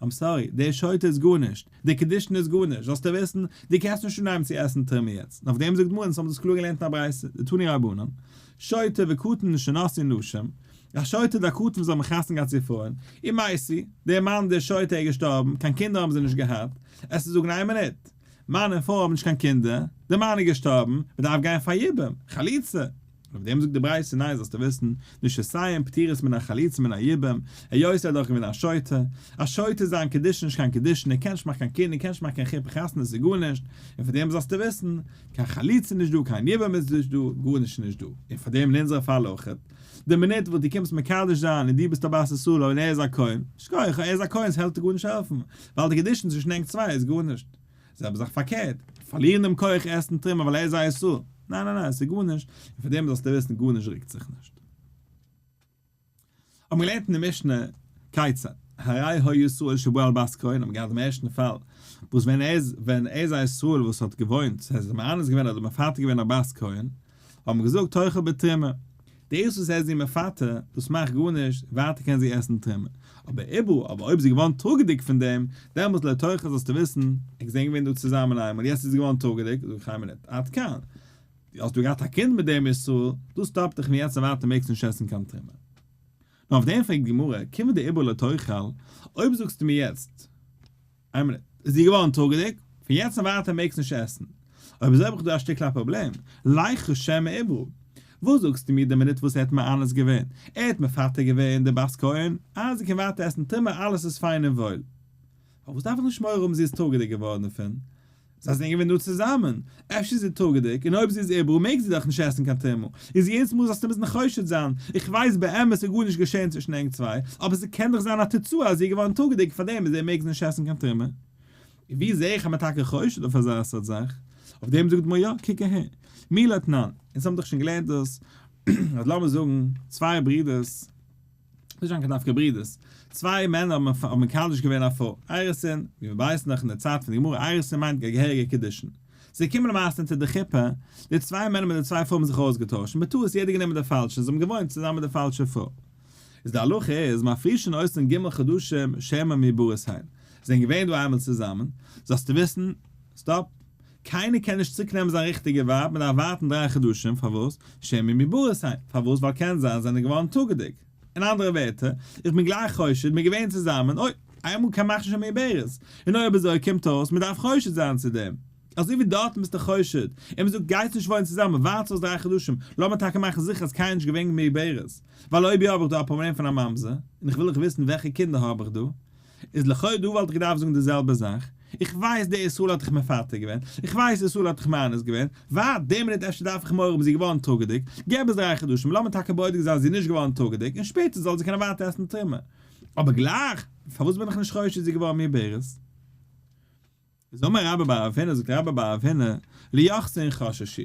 I'm sorry, דער שוטה איז גארנישט, די קידושין איז גארנישט, זאלסטו וויסן, דו קענסט נישט אנהייבן צו עסן תרומה יעצט. און אויף דעם זאגט די גמרא, אונז האבן דאס קלאר געלערנט אין א ברייתא, דתנו רבנן, שוטה וקטן שנשאו נשים, א שוטה און א קטן וואס האבן חתונה געהאט צו פרויען, ומתו, דער מאן דער שוטה איז געשטארבן, קיין קינדער האבן זיי נישט געהאט, עס איז זאגן איין מינוט, מאן און פרוי האבן נישט קיין קינדער, דער מאן איז געשטארבן, מען דארף גיין פאר יבום, חליצה. און אויף דעם זאגט די ברייתא ניין זאלסטו וויסן, נשותיהן פטורות מן החליצה ומן היבום, היות ער איז דאך געווען א שוטה, א שוטה איז זיין קידושין נישט קיין קידושין, ער קען נישט מאכן קיין קינד, ער קען נישט מאכן קיין חופה חתונה ס'איז גארנישט, און פאר דעם זאלסטו וויסן, קיין חליצה נישט דא, קיין יבום איז נישט דא, גארנישט איז נישט דא, און פאר דעם אין אונזערע פאל אויכעט, די מינוט וואס דו קומסט מקדש זיין און דו ביסט א בת ישראל און ער איז א כהן, שכוח, ער איז א כהן ס'העלפט דיר גארנישט העלפן, ווייל די קידושין צווישן ענק צוויי איז גארנישט. זעלבע זאך פארקערט, פארלירן דעם כח עסן תרומה ווייל ער איז א ישראל, ניין ניין ניין, ס'איז גארנישט, און פאר דעם זאלסטו וויסן גארנישט רוקט זיך נישט. האבן געלערנט אין די משנה, כיצד, הרי היה ישראל שבא על בת כהן, האבן געהאט דעם ערשטן פאל, וואס ווען ער איז ווען ער איז א ישראל וואס האט געוואוינט, ס'הייסט זיך מאנס געווען אדער מפתה געווען א בת כהן, האבן מיר געזאגט תאכל בתרומה, דאס וואס ער איז איר מפתה, דאס מאכט גארנישט, ווייטער קען זי עסן תרומה. אבער עוברה, אבער אויב זי איז געווארן טראגעדיג פון דעם, דעמאלטס לא תאכל זאלסטו וויסן, ענק זענען געווען דא צוזאמען איינמאל, יעצט איז זי געווארן טראגעדיג, זאג איך איין מינוט, עד כאן, דו האסט דא געהאט א קינד מיט דעם ישראל, דאס סטאפט דיך פון יעצט און ווייטער מעגסטו נישט עסן קיין תרומה. נאר אויף דעם פרעגט די גמרא, כיוון דעוברה לא תאכל, אויב זאגסטו מיר יעצט, איין מינוט, איז זי געווארן טראגעדיג? פון יעצט און ווייטער מעגסט נישט עסן. אויב אזוי האב איך דא א שטיקל א פראבלעם, ליחוש שמא עוברה. וואס זאגסטו מיר די מינוט וואס ער האט מאנס געווען, ער האט מפתה געווען די בת כהן, אז זי קען ווייטער עסן תרומה אלעס איז פיין און וואויל. פארוואס דארף איך נישט מורא האבן זי איז טראגעדיג געווארן דערפון? זיי זענען געווען דא צוזאמען, אפשר איז זי טראגעדיג, און אויב זי איז עוברה מעג זי דאך נישט עסן קיין תרומה, איז יעדעס מאל זאלסטו מוזן חושד זיין, איך ווייס באמת איז גארנישט געשען צווישן ענק צוויי, אבער ס'קען דאך זיין א תוצאה אז זי איז געווארן טראגעדיג פארדעם איז ער מעג זי נישט עסן קיין תרומה. און ווי זעה איך אז מ'איז טאקע חושד אויף אזא סארט זאך? אויף דעם זאגט די גמרא יא, קוק אהער, מי לא תנן, אונז האבן דאך שוין געלערנט דאס, אז לאמיר זאגן צוויי ברידערס, נישט זיין קיין דווקא ברידערס, צוויי מענער האבן מקדש געווען א פרוי, אירוסין, ווי מיר ווייסן נאך אין די צייט פון די גמרא, אירוסין מיינט געהעריגע קידושין. זיי קומען למעשה אונטער די חופה, די צוויי מענער מיט די צוויי פרויען האבן זיך אויסגעטוישט, און בטעות יעדער גענומען די פאלשע, זיי האבן געוואוינט צוזאמען מיט די פאלשע פרוי. איז די הלכה איז, מפרישין אותן ג' חדשים שמא מעוברות הן, זיי זענען געווען דא איינמאל צוזאמען, זאלסטו וויסן, stop, קיינער קען נישט צוריק נעמען זיין ריכטיגע ווייב, מען דארף ווארטן דריי חדשים, פארוואס? שמא מעוברות הן, פארוואס? ווייל קען זיין זיי זענען געווארן טראגעדיג. אין אנדערע ווערטער, איך בין גלייך חושד, מיר געווען צוזאמען, אוי, איינמאל קען מאכן שמא מעוברות, און אויב אזוי קומט אויס מען דארף חושד זיין צו דעם. אזוי ווי דארטן ביסטו חושד, און מען זאגט גייטס נישט וואוינען צוזאמען, ווארטס אויס דריי חדשים, לאמיר טאקע מאכן זיכער אז קיינער נישט געווען מעוברות, ווייל אויב יא האב איך דא א פראבלעם פון א ממזר, און איך וויל דאך וויסן וועלכע קינדער האב איך דא. איז לכאו' דא וואלט איך געדארפט זאגן די זעלבע זאך, איך ווייס דער ישראל האט דיך מפתה געווען, איך ווייס ישראל האט דיך מאנס געווען, ווארט די מינוט אפשר דארף איך מורא האבן זי איז געווארן טראגעדיג, געב עס דריי חדשים לאמיר טאקע בודק זיין זי איז נישט געווארן טראגעדיג און שפעטער זאל זי קענען ווייטער עסן תרומה. אבער גלייך, פארוואס בין איך נישט חושד זי איז געווארן מעוברת? איז אמר רבה בר רב הונא, זאגט רבה בר רב הונא, ליוחסין חששו.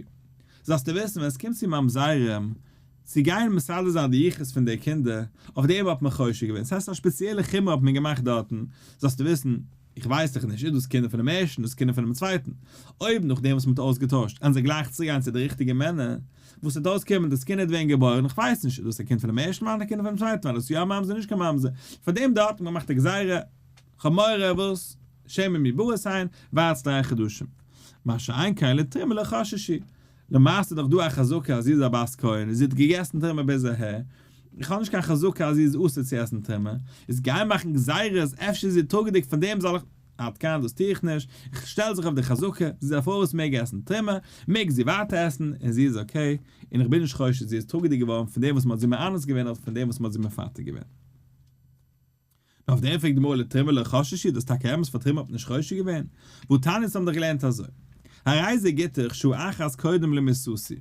זאלסטו וויסן ווען עס קומט צו ממזרים, צו גיין מסדר זיין די יחוס פון די קינדער, אויף דעם האט מען חושש געווען, ס'הייסט א שפעציעלע חומרא האט מען געמאכט דארטן, זאלסטו וויסן, איך ווייס דאך נישט, איז דאס קינדער פונעם ערשטן, דאס קינדער פונעם צווייטן, אויב נאכדעם וואס מען האט אויסגעטוישט, וועלן זיי גלייך צוריקגיין צו די ריכטיגע מענער, וואס וועט אויסקומען, דאס קינד וועט ווערן געבוירן, איך ווייס נישט, איז דאס א קינד פונעם ערשטן מאן, א קינד פונעם צווייטן מאן, איז דאס יא א ממזר נישט קיין ממזר, פארדעם דארט האט מען געמאכט א גזירה, כ'האב מורא וואס? שמא מעוברות הן, ווארטס דריי חדשים. מה שאין כן לתרומה לא חששו. למעשה איז דאך דא א חזקה אז זי איז א בת כהן און זי האט געגעסן תרומה ביז אהער, איך האב נישט קיין חזקה אז זי איז אסור צו עסן תרומה, איז גיי מאכן גזירות אפשר איז זי טראגעדיג פון דעם זאל איך, עד כאן דאס טו איך נישט, איך שטעל זיך אויף די חזקה, זי איז א פרוי וואס מעג עסן תרומה, מעג זי ווייטער עסן און זי איז okay, און איך בין נישט חושד זי איז טראגעדיג געווארן פון דעם וואס מען האט זי מאנס געווען אדער פון דעם וואס מען האט זי מפתה געווען. אויף דעם פרעגט די גמרא לתרומה לא חששו, דאס טאקע אמת פאר תרומה האט מען נישט חושש געווען? והתניא אונז האבן דאך געלערנט אזוי, הרי זה גיטך שעה אחת קודם למיתתי,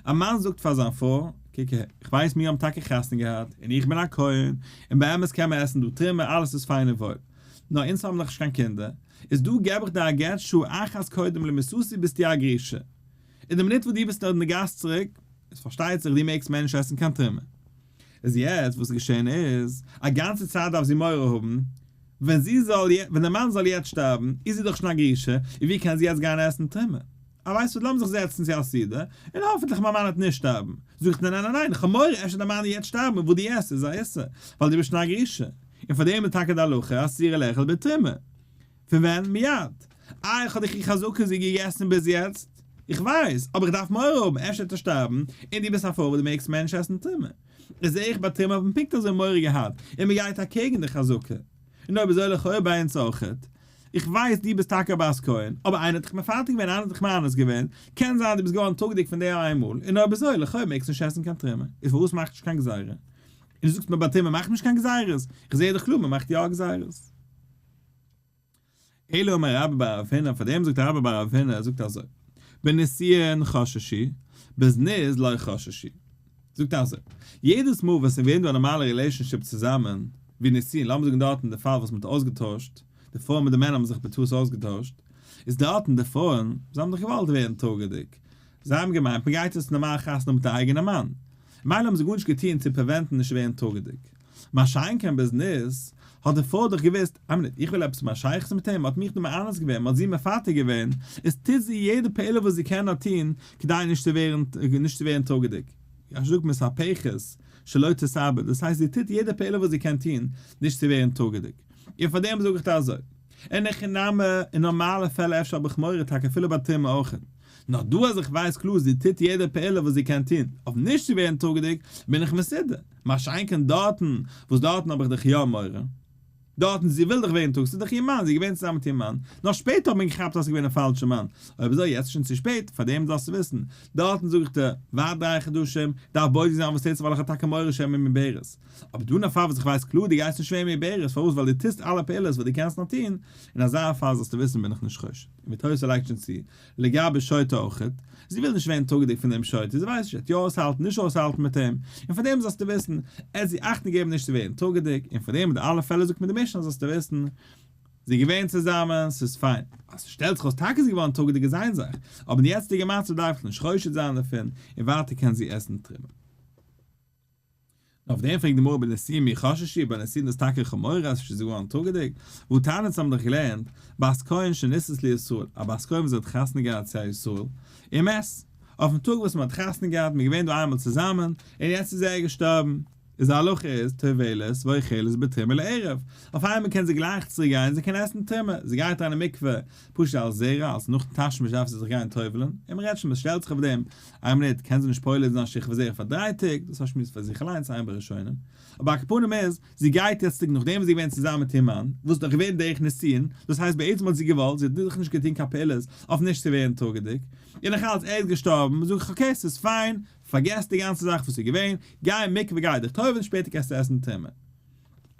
א מאן זאגט פאר זיין פרוי, קוק אהער, איך ווייס מיר האבן טאקע חתונה געהאט, און איך בין א כהן, און באמת קען מען עסן דא תרומה, אלעס איז פיין און וואויל, נאר אונז האבן נאך נישט קיין קינדער, איז דא געב איך דיר א גט שעה אחת קודם למיתתי ביסטו א גרושה. און די מינוט וואס דו ביסט אין די גאס צוריק, איז פארשטייט זיך דו מעגסט מער נישט עסן קיין תרומה. איז יעצט וואס איז געשען איז, א גאנצע צייט דארף זי מורא האבן, ווען זי זאל, ווען דער מאן זאל יעצט שטארבן, איז זי דאך שוין א גרושה, און ווי קען זי יעצט גיין עסן תרומה? אה ווייסט וואס, לאמיר זיך זעצן צו א סעודה, און האפענטליך מיין מאן וועט נישט שטארבן. זאג איך, ניין ניין ניין, איך האב מורא אפשר דיין מאן וועט יעצט שטארבן און וואס דו עסט איז א איסור, ווייל דו ביסט שוין א גרושה. און פאר דעם איז טאקע די הלכה אסורה לאכול בתרומה. פון ווען? מיד. איי איך האב דיך חזקה זי געגעסן ביז יעצט? איך ווייס, אבער איך דארף מורא האבן אפשר וועט ער שטארבן, און דו ביסט א פרוי וואס דו מעגסט מער נישט עסן תרומה. איז זעה איך ביי תרומה האט מען פונקט אזוי מורא געהאט, און מען גייט אקעגן די חזקה. און אויב אזוי לכאורה ביי אונז אויכעט. איך ווייס דו ביסט טאקע א בת כהן, אבער איינער האט דיך מפתה געווען, איינער האט דיך מאנס געווען, קען זיין דו ביסט געווארן טראגעדיג פון דער איינמאל, און אויב אזוי לכאורה מעגסט נישט עסן קיין תרומה, איז פארוואס מאכט נישט קיין גזירה? און דו זאגסט מיר ביי תרומה מאכט מען נישט קיין גזירות, איך זעה דאך קלאר מען מאכט יא גזירות. אלא אמר רבה בר רב הונא, פאר דעם זאגט רבה בר רב הונא, ער זאגט אזוי, בנישואין חששו, בזנות לא חששו. זאגט אזוי, יעדעס מאל ווען ס'איז געווען דא א נארמאלע relationship צוזאמען, ווי נישואין, לאמיר זאגן דארט אין די פאל וואס מ'האט אויסגעטוישט, די פרויען מיט די מענער האבן זיך בטעות אויסגעטוישט, איז דארטן די פרויען, זיי האבן דאך געוואלט ווערן טראגעדיג, זיי האבן געמיינט מ'גייט יעצט נארמאל חתונה האבן מיט א אייגענע מאן, מילא האבן זיי גארנישט געטון צו prevent ן נישט ווערן טראגעדיג. מה שאין כן בזנות, האט די פרוי דאך געוואוסט, איין מינוט, איך וויל עפעס מיין שייכות מיט אים, מ'האט מיך דא מאנס געווען, מ'האט זי מפתה געווען, איז טוט זי יעדע פעולה וואס זי קען נאר טון, כדי נישט צו ווערן נישט צו ווערן טראגעדיג. רש"י זאגט מתהפכת שלא תתעבר, דאס הייסט זי טוט יעדע פעולה וואס זי קען טון נישט צו ווערן טראגעדיג. און פאר דעם זאג איך דיר אזוי, אין הכי נמי, אין נארמאלע פעלער אפשר האב איך מורא טאקע אפילו ביי תרומה אויך, נאר דא אז איך ווייס קלאר זי טוט יעדע פעולה וואס זי קען טון אויף נישט צו ווערן טראגעדיג, בין איך מסודר. מה שאין כן דארטן, וואס דארטן האב איך דאך יא מורא. דארטן, זי וויל דאך ווערן טראגעדיג, ס'איז דאך איר מאן, זי איז געווען צוזאמען מיט איר מאן. נאר שפעטער האט מען געכאפט אז ס'איז געווען א פאלשע מאן. אויב אזוי, יעצט איז שוין צו שפעט, פארדעם זאלסטו וויסן, דארטן זאג איך דיר, ווארט 3 חדשים, דארף בודק זיין וואס טוט זיך ווייל איך האב טאקע מורא שמא מעוברת. אבער דא אין א פאל וואס איך ווייס קלאר דו גייסט נישט ווערן מעוברת, פארוואס? ווייל דו טוסט אלע פעולות וואס דו קענסט נאר טון, אין אזא פאל זאלסטו וויסן בין איך נישט חושד. און ווי תוס' לייגט שוין צו, לגבי שוטה אויכעט, זי וויל נישט ווערן טראגעדיג פון דעם שוטה, זי ווייסט נישט, ער וועט יא אויסהאלטן, נישט אויסהאלטן מיט אים, און פאר דעם זאלסטו וויסן, ער זי אכטונג געבן נישט צו ווערן טראגעדיג, און פאר דעם אין די אלע פעלער זאגט מיר די משנה זאלסטו וויסן, זי איז געווען צוזאמען, ס'איז פיין. אז ס'שטעלט זיך אויס טאקע איז זי געווארן טראגעדיג איז איין זאך, אבער אין די יעצטיגע מצב דארף איך נישט חושד זיין דערפון, און ווייטער קען זי עסן תרומה. און אויף דעם פרעגט די גמרא בנישואין מי חששו, ביי נישואין איז טאקע חמור אז ס'איז געווארן טראגעדיג, והתניא אונז האבן דאך געלערנט, בת כהן שנישאת לישראל, א בת כהן וואס האט חתונה געהאט צו א ישראל, ומת, אויפן טאג וואס מען האט חתונה געהאט, מען איז געווען דא איינמאל צוזאמען, און יעצט איז ער געשטארבן, איז די הלכה איז, טובלת ואוכלת בתרומה לערב, אויף איינמאל קען זי גלייך צוריק גיין, זי קען עסן תרומה, זי גייט אריין אין מקווה, פשוט אלס זרע, אלס נאכן תשמיש דארף זי זיך גיין טובל'ן, און מען רעדט שוין, מען שטעלט זיך אויף דעם, איין מינוט, קען זי נישט פולט זיין שכבת זרע פאר 3 טעג, דאס איז א שמועס פאר זיך אליינס, עיין בראשונים. אבער על כל פנים איז, זי גייט יעצט צוריק נאכדעם וואס זי איז געווען צוזאמען מיט איר מאן, וואס איז דאך געווען דרך נישואין, דאס הייסט בעצם האט זי געוואלט, זי האט דאך נישט געטון קיין פעולות אויף נישט צו ווערן טראגעדיג, און נאך אלץ ער איז געשטארבן, זאג איך okay ס'איז פיין, פארגעס די גאנצע זאך וואס איז געווען, גיי אין מקווה גיי דיך טובל'ן שפעטער קענסטו עסן תרומה.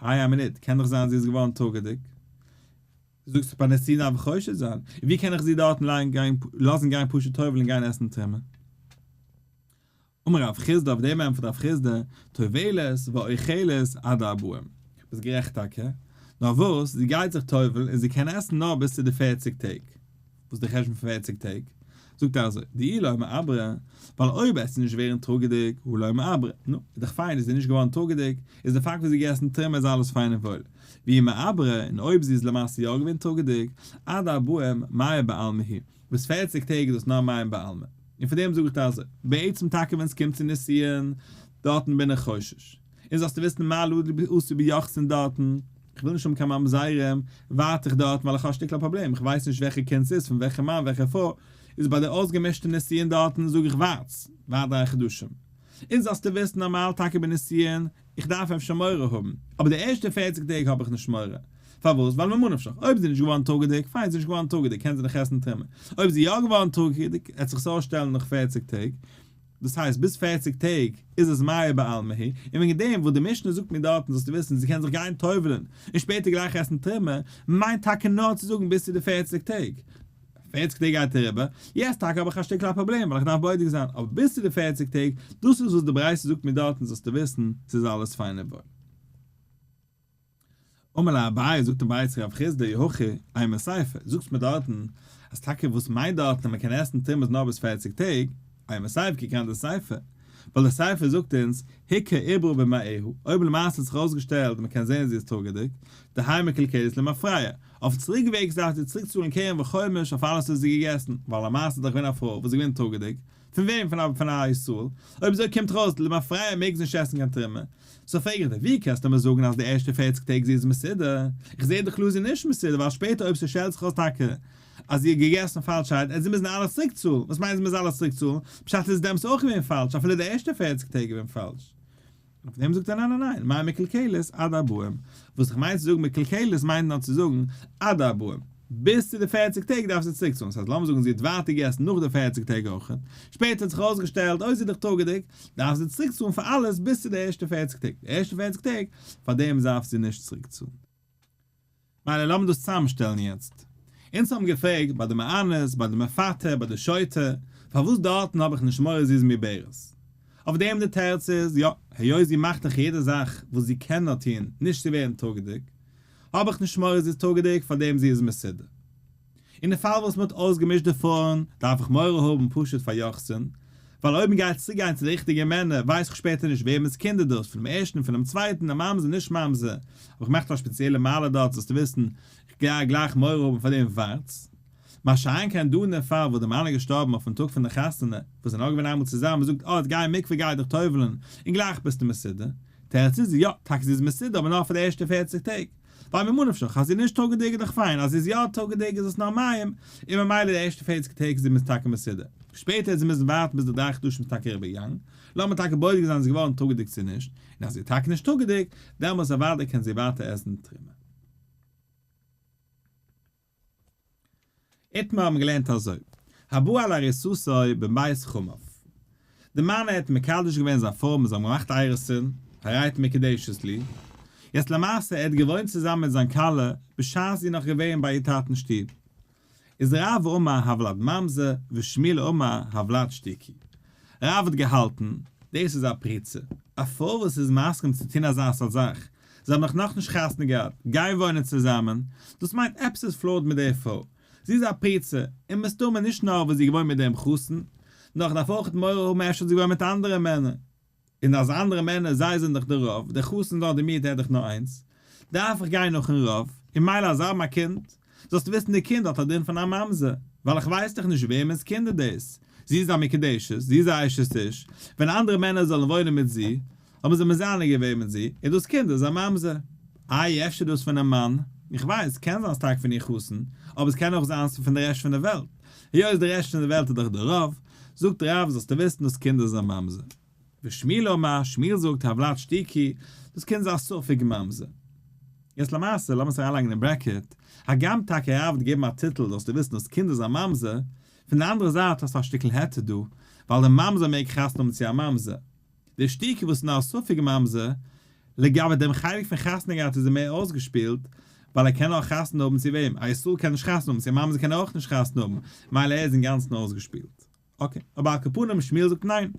איי א מינוט, קען דאך זיין זי איז געווארן טראגעדיג. זאגסט ביי נישואין דארף איך חושד זיין, און ווי קען איך זי דארטן גיין לאזן גיין פשוט טובל'ן און גיין עסן תרומה? אמר רב חסדא אויף דעם ענטפערט רב חסדא, טובלת ואוכלת עד ארבעים. ביסט גערעכט טאקע, נאר וואס, זי גייט זיך טובל'ן און זי קען עסן נאר ביז צו די 40 טעג. וואס איז די חשבון פון 40 טעג? זאגט ער אזוי, דאי לא מעברא, ווייל אויב עס איז נישט ווערן טראגעדיג, הא לא מעברא, נו, איז דאך פיין, איז זי נישט געווארן טראגעדיג, איז די פאקט וואס זי געגעסן תרומה איז אלעס פיין און וואויל. ואי מעברא, און אויב זי איז למעשה יא געווען טראגעדיג, עד ארבעים מיא בעלמא הוא, ביז 40 טעג איז דאס נאר מים בעלמא. און פאר דעם זאג איך דיר אזוי, בעצם טאקע ווען עס קומט צו נישואין, דארטן בין איך חושש. און זאלסטו וויסן מה לי עשו ביוחסין דארטן, איך וויל נישט האבן קיין ממזרים, ווארט איך דארטן ווייל איך האב א שטיקל א פראבלעם, איך ווייס נישט וועלכע קינד ס'איז, פון וועלכע מאן, וועלכע פרוי, איז ביי די אויסגעמישטע נישואין דארטן זאג איך ווארטס, ווארט 3 חדשים. און זאלסטו וויסן נארמאל טאקע ביי נישואין, איך דארף אפשר מורא האבן, אבער די ערשטע 40 טעג האב איך נישט מורא. פארוואס? ווייל ממה נפשך, אויב זי איז נישט געווארן טראגעדיג, פיין, זי איז נישט געווארן טראגעדיג, קען זי נאך עסן תרומה. אויב זי איז יא געווארן טראגעדיג, עט זיך עס אויסשטעלן נאך 40 טעג. דאס הייסט, ביז 40 טעג איז עס מיא בעלמא הוא, און וועגן דעם וואס די משנה זאגט מיר דארטן זאלסטו וויסן, זי קען זיך גיין טובל'ן און שפעטער גלייך עסן תרומה, מיינט טאקע נאר צו זאגן ביז צו די 40 טעג. 40 טעג גייט אריבער, יעצט טאקע האב איך א שטיקל א פראבלעם ווייל איך דארף בודק זיין, אבער ביז צו די 40 טעג, דאס איז וואס די ברייתא זאגט מיר דארטן זאלסטו וויסן, ס'איז אלעס פיין און וואויל. אמר ליה אביי, זאגט אביי צו רב חסדא, אי הכי, אימא סיפא, זאגסט מיר דארטן. אז טאקע וואס מיינט דארטן אז מען קען עסן תרומות נאר ביז פערציג טעג, אימא סיפא קוק אריין די סיפא, ווייל די סיפא זאגט אונז, הוכר עוברה במעיה, אויב למעשה האט זיך ארויסגעשטעלט מען קען זען זי איז טראגעדיג, תהא מקולקלת למפרע, אויף צוריקוועגס דארף זי צוריקצאלן קרן וחומש אויף אלעס וואס זי האט געגעסן, ווייל למעשה איז דאך געווען א פרוי וואס איז געווען טראגעדיג, פון וועם? פון א פון א ישראל? אויב אזוי קומט ארויס למפרע מעג זי נישט עסן קיין תרומה. so פרעג איך דיר, ווי קענסטו מיר זאגן אז די ערשטע פערציג טעג זי איז מסודר? איך זעה דאך קלאר זי איז נישט מסודר ווייל שפעטער אויב ס'שטעלט זיך אויס טאקע אז זי האט געגעסן פאלשהייט עט זי מוזן אלעס צוריק צאלן, וואס מיינט זי מוז אלעס צוריק צאלן? פשט איז דעמאלטס אויך געווען פאלש אפילו די ערשטע פערציג טעג געווען פאלש. אויף דעם זאגט ער ניין ניין ניין, מאי מקולקלת עד ארבעים, וואס איך מיין צו זאגן מקולקלת מיינט נאר צו זאגן עד ארבעים, ביז צו די פערציג טעג דארף זי צוריק צאלן, ס'הייסט לאמיר זאגן זי האט ווייטער געגעסן נאך די פערציג טעג אויך, שפעטער האט זיך ארויסגעשטעלט אוי זי איז דאך טראגעדיג, דארף זי צוריק צאלן פאר אלעס ביז צו די ערשטע פערציג טעג, די ערשטע פערציג טעג פאר דעם דארף זי נישט צוריק צאלן. מילא לאמיר דאס צוזאמשטעלן יעצט. אונז האבן געפרעגט ביי די מאנס, ביי די מפתה, ביי די שוטה, פארוואס דארטן האב איך נישט מורא זי איז מעוברת. אויף דעם די תירוץ איז, יא, היות זי מאכט דאך יעדע זאך וואס זי קען נאר טון נישט צו ווערן טראגעדיג, האב איך נישט מורא זי איז טראגעדיג פארדעם זי איז מסודר. אין די פאל וואס מ'האט אויסגעמישט די פרויען דארף איך מורא האבן פשוט פאר יוחסין, ווייל אויב מ'גייט צוגיין צו די ריכטיגע מענער ווייס איך שפעטער נישט וועמענס קינד איז דאס, פונעם ערשטן פונעם צווייטן, א ממזר נישט ממזר, האב איך געמאכט א שפעציעלע מעלה דארט זאלסטו וויסן, איך גיי גלייך מורא האבן פאר דעם ווארטס. מה שאין כן דא אין די פאל וואס די מאן איז געשטארבן אויפן טאג פון די חתונה, וואס זענען נאר געווען איינמאל צוזאמען, מ'זאגט אה גיי אין מקווה גיי דיך טובל'ן און גלייך ביסטו מסודר, תירוץ איז יא, טאקע זי איז מסודר אבער נאר פאר די ערשטע פערציג טעג. ווייל ממה נפשך, אז זי איז נישט טראגעדיג איז דאך פיין, אז זי איז יא טראגעדיג איז עס נאר מים, און ממילא די ערשטע פערציג טעג איז זי טאקע מסודר. שפעטער זי מוזן ווארטן ביז די דריי חדשים איז טאקע אריבערגעגאנגען, לאמיר טאקע בודק זיין זי איז געווארן טראגעדיג צו נישט, און אז זי איז טאקע נישט טראגעדיג, דעמאלס אוודאי קען זי ווייטער עסן תרומה. איתמר האבן געלערנט אזוי, הבא על ארוסתו בבית חמיו. די מאן האט מקדש געווען זיין פרוי מ'זאל האבן געמאכט אירוסין, הרי את מקודשת לי. יעצט למעשה ער האט געוואוינט צוזאמען מיט זיין כלה בשעת זי איז נאך געווען ביי איר טאטן שטוב. איז רב אמר הולד ממזר ושמואל אמר הולד שתוקי. רב האט געהאלטן, דאס איז א פריצה, א פרוי וואס איז מסכים צו טון אזא סארט זאך, זיי האבן נאך נאכנישט חתונה געהאט, גיין וואוינען צוזאמען, דאס מיינט עפעס איז flawed מיט די פרוי, זי איז א פריצה, און מסתמא נישט נאר וואס זי געוואוינט מיט דעם חתן, נאר איך דארף אויך מורא האבן אפשר האט זי געוואוינט מיט אנדערע מענער, און אז אנדערע מענער זיי זענען דאך די רוב, דער חתן איז נאר די מיעוט ער האט דאך נאר איינס, דארף איך גיין נאכן רוב, און מילא אז זיי האבן א קינד, זאלסטו וויסן די קינד האט א דין פון א ממזר, ווייל איך ווייס דאך נישט וועמענס קינד איז דאס, זי איז א מקודשת, זי איז א אשת איש, ווען אנדערע מענער זאלן וואוינען מיט זי, האבן זיי מזנה געווען מיט זי, און דאס קינד איז א ממזר. איי אפשר דאס פונעם מאן? איך ווייס, קען זיין ס'טאקע פון איר חתן, אבער עס קען אויך זיין ס'איז פון די רעשט פון די וועלט. היות די רעשט פון די וועלט איז דאך די רוב, זאגט רב זאלסטו וויסן דאס קינד איז א ממזר. ושמואל אמר, שמואל זאגט הולד שתוקי, דאס קינד איז א ספק ממזר. יעצט למעשה, לאמיר עס אריינלייגן אין bracket, הגם טאקע רב האט געגעבן א טיטל זאלסטו וויסן דאס קינד איז א ממזר, פון די אנדערע זייט האסטו א שטיקל היתר דא, ווייל די ממזר מעג חתונה האבן צו א ממזר. די שתוקי וואס איז נאר א ספק ממזר, לגבי דעם חלק פון חתונה געהאט איז ער מער אויסגעשפילט, ווייל ער קען נאר חתונה האבן צו וועם? א ישראל קען נישט חתונה האבן, צו א ממזר קען ער אויך נישט חתונה האבן, מילא ער איז אינגאנצן אויסגעשפילט. okay, אבער על כל פנים שמואל זאגט ניין.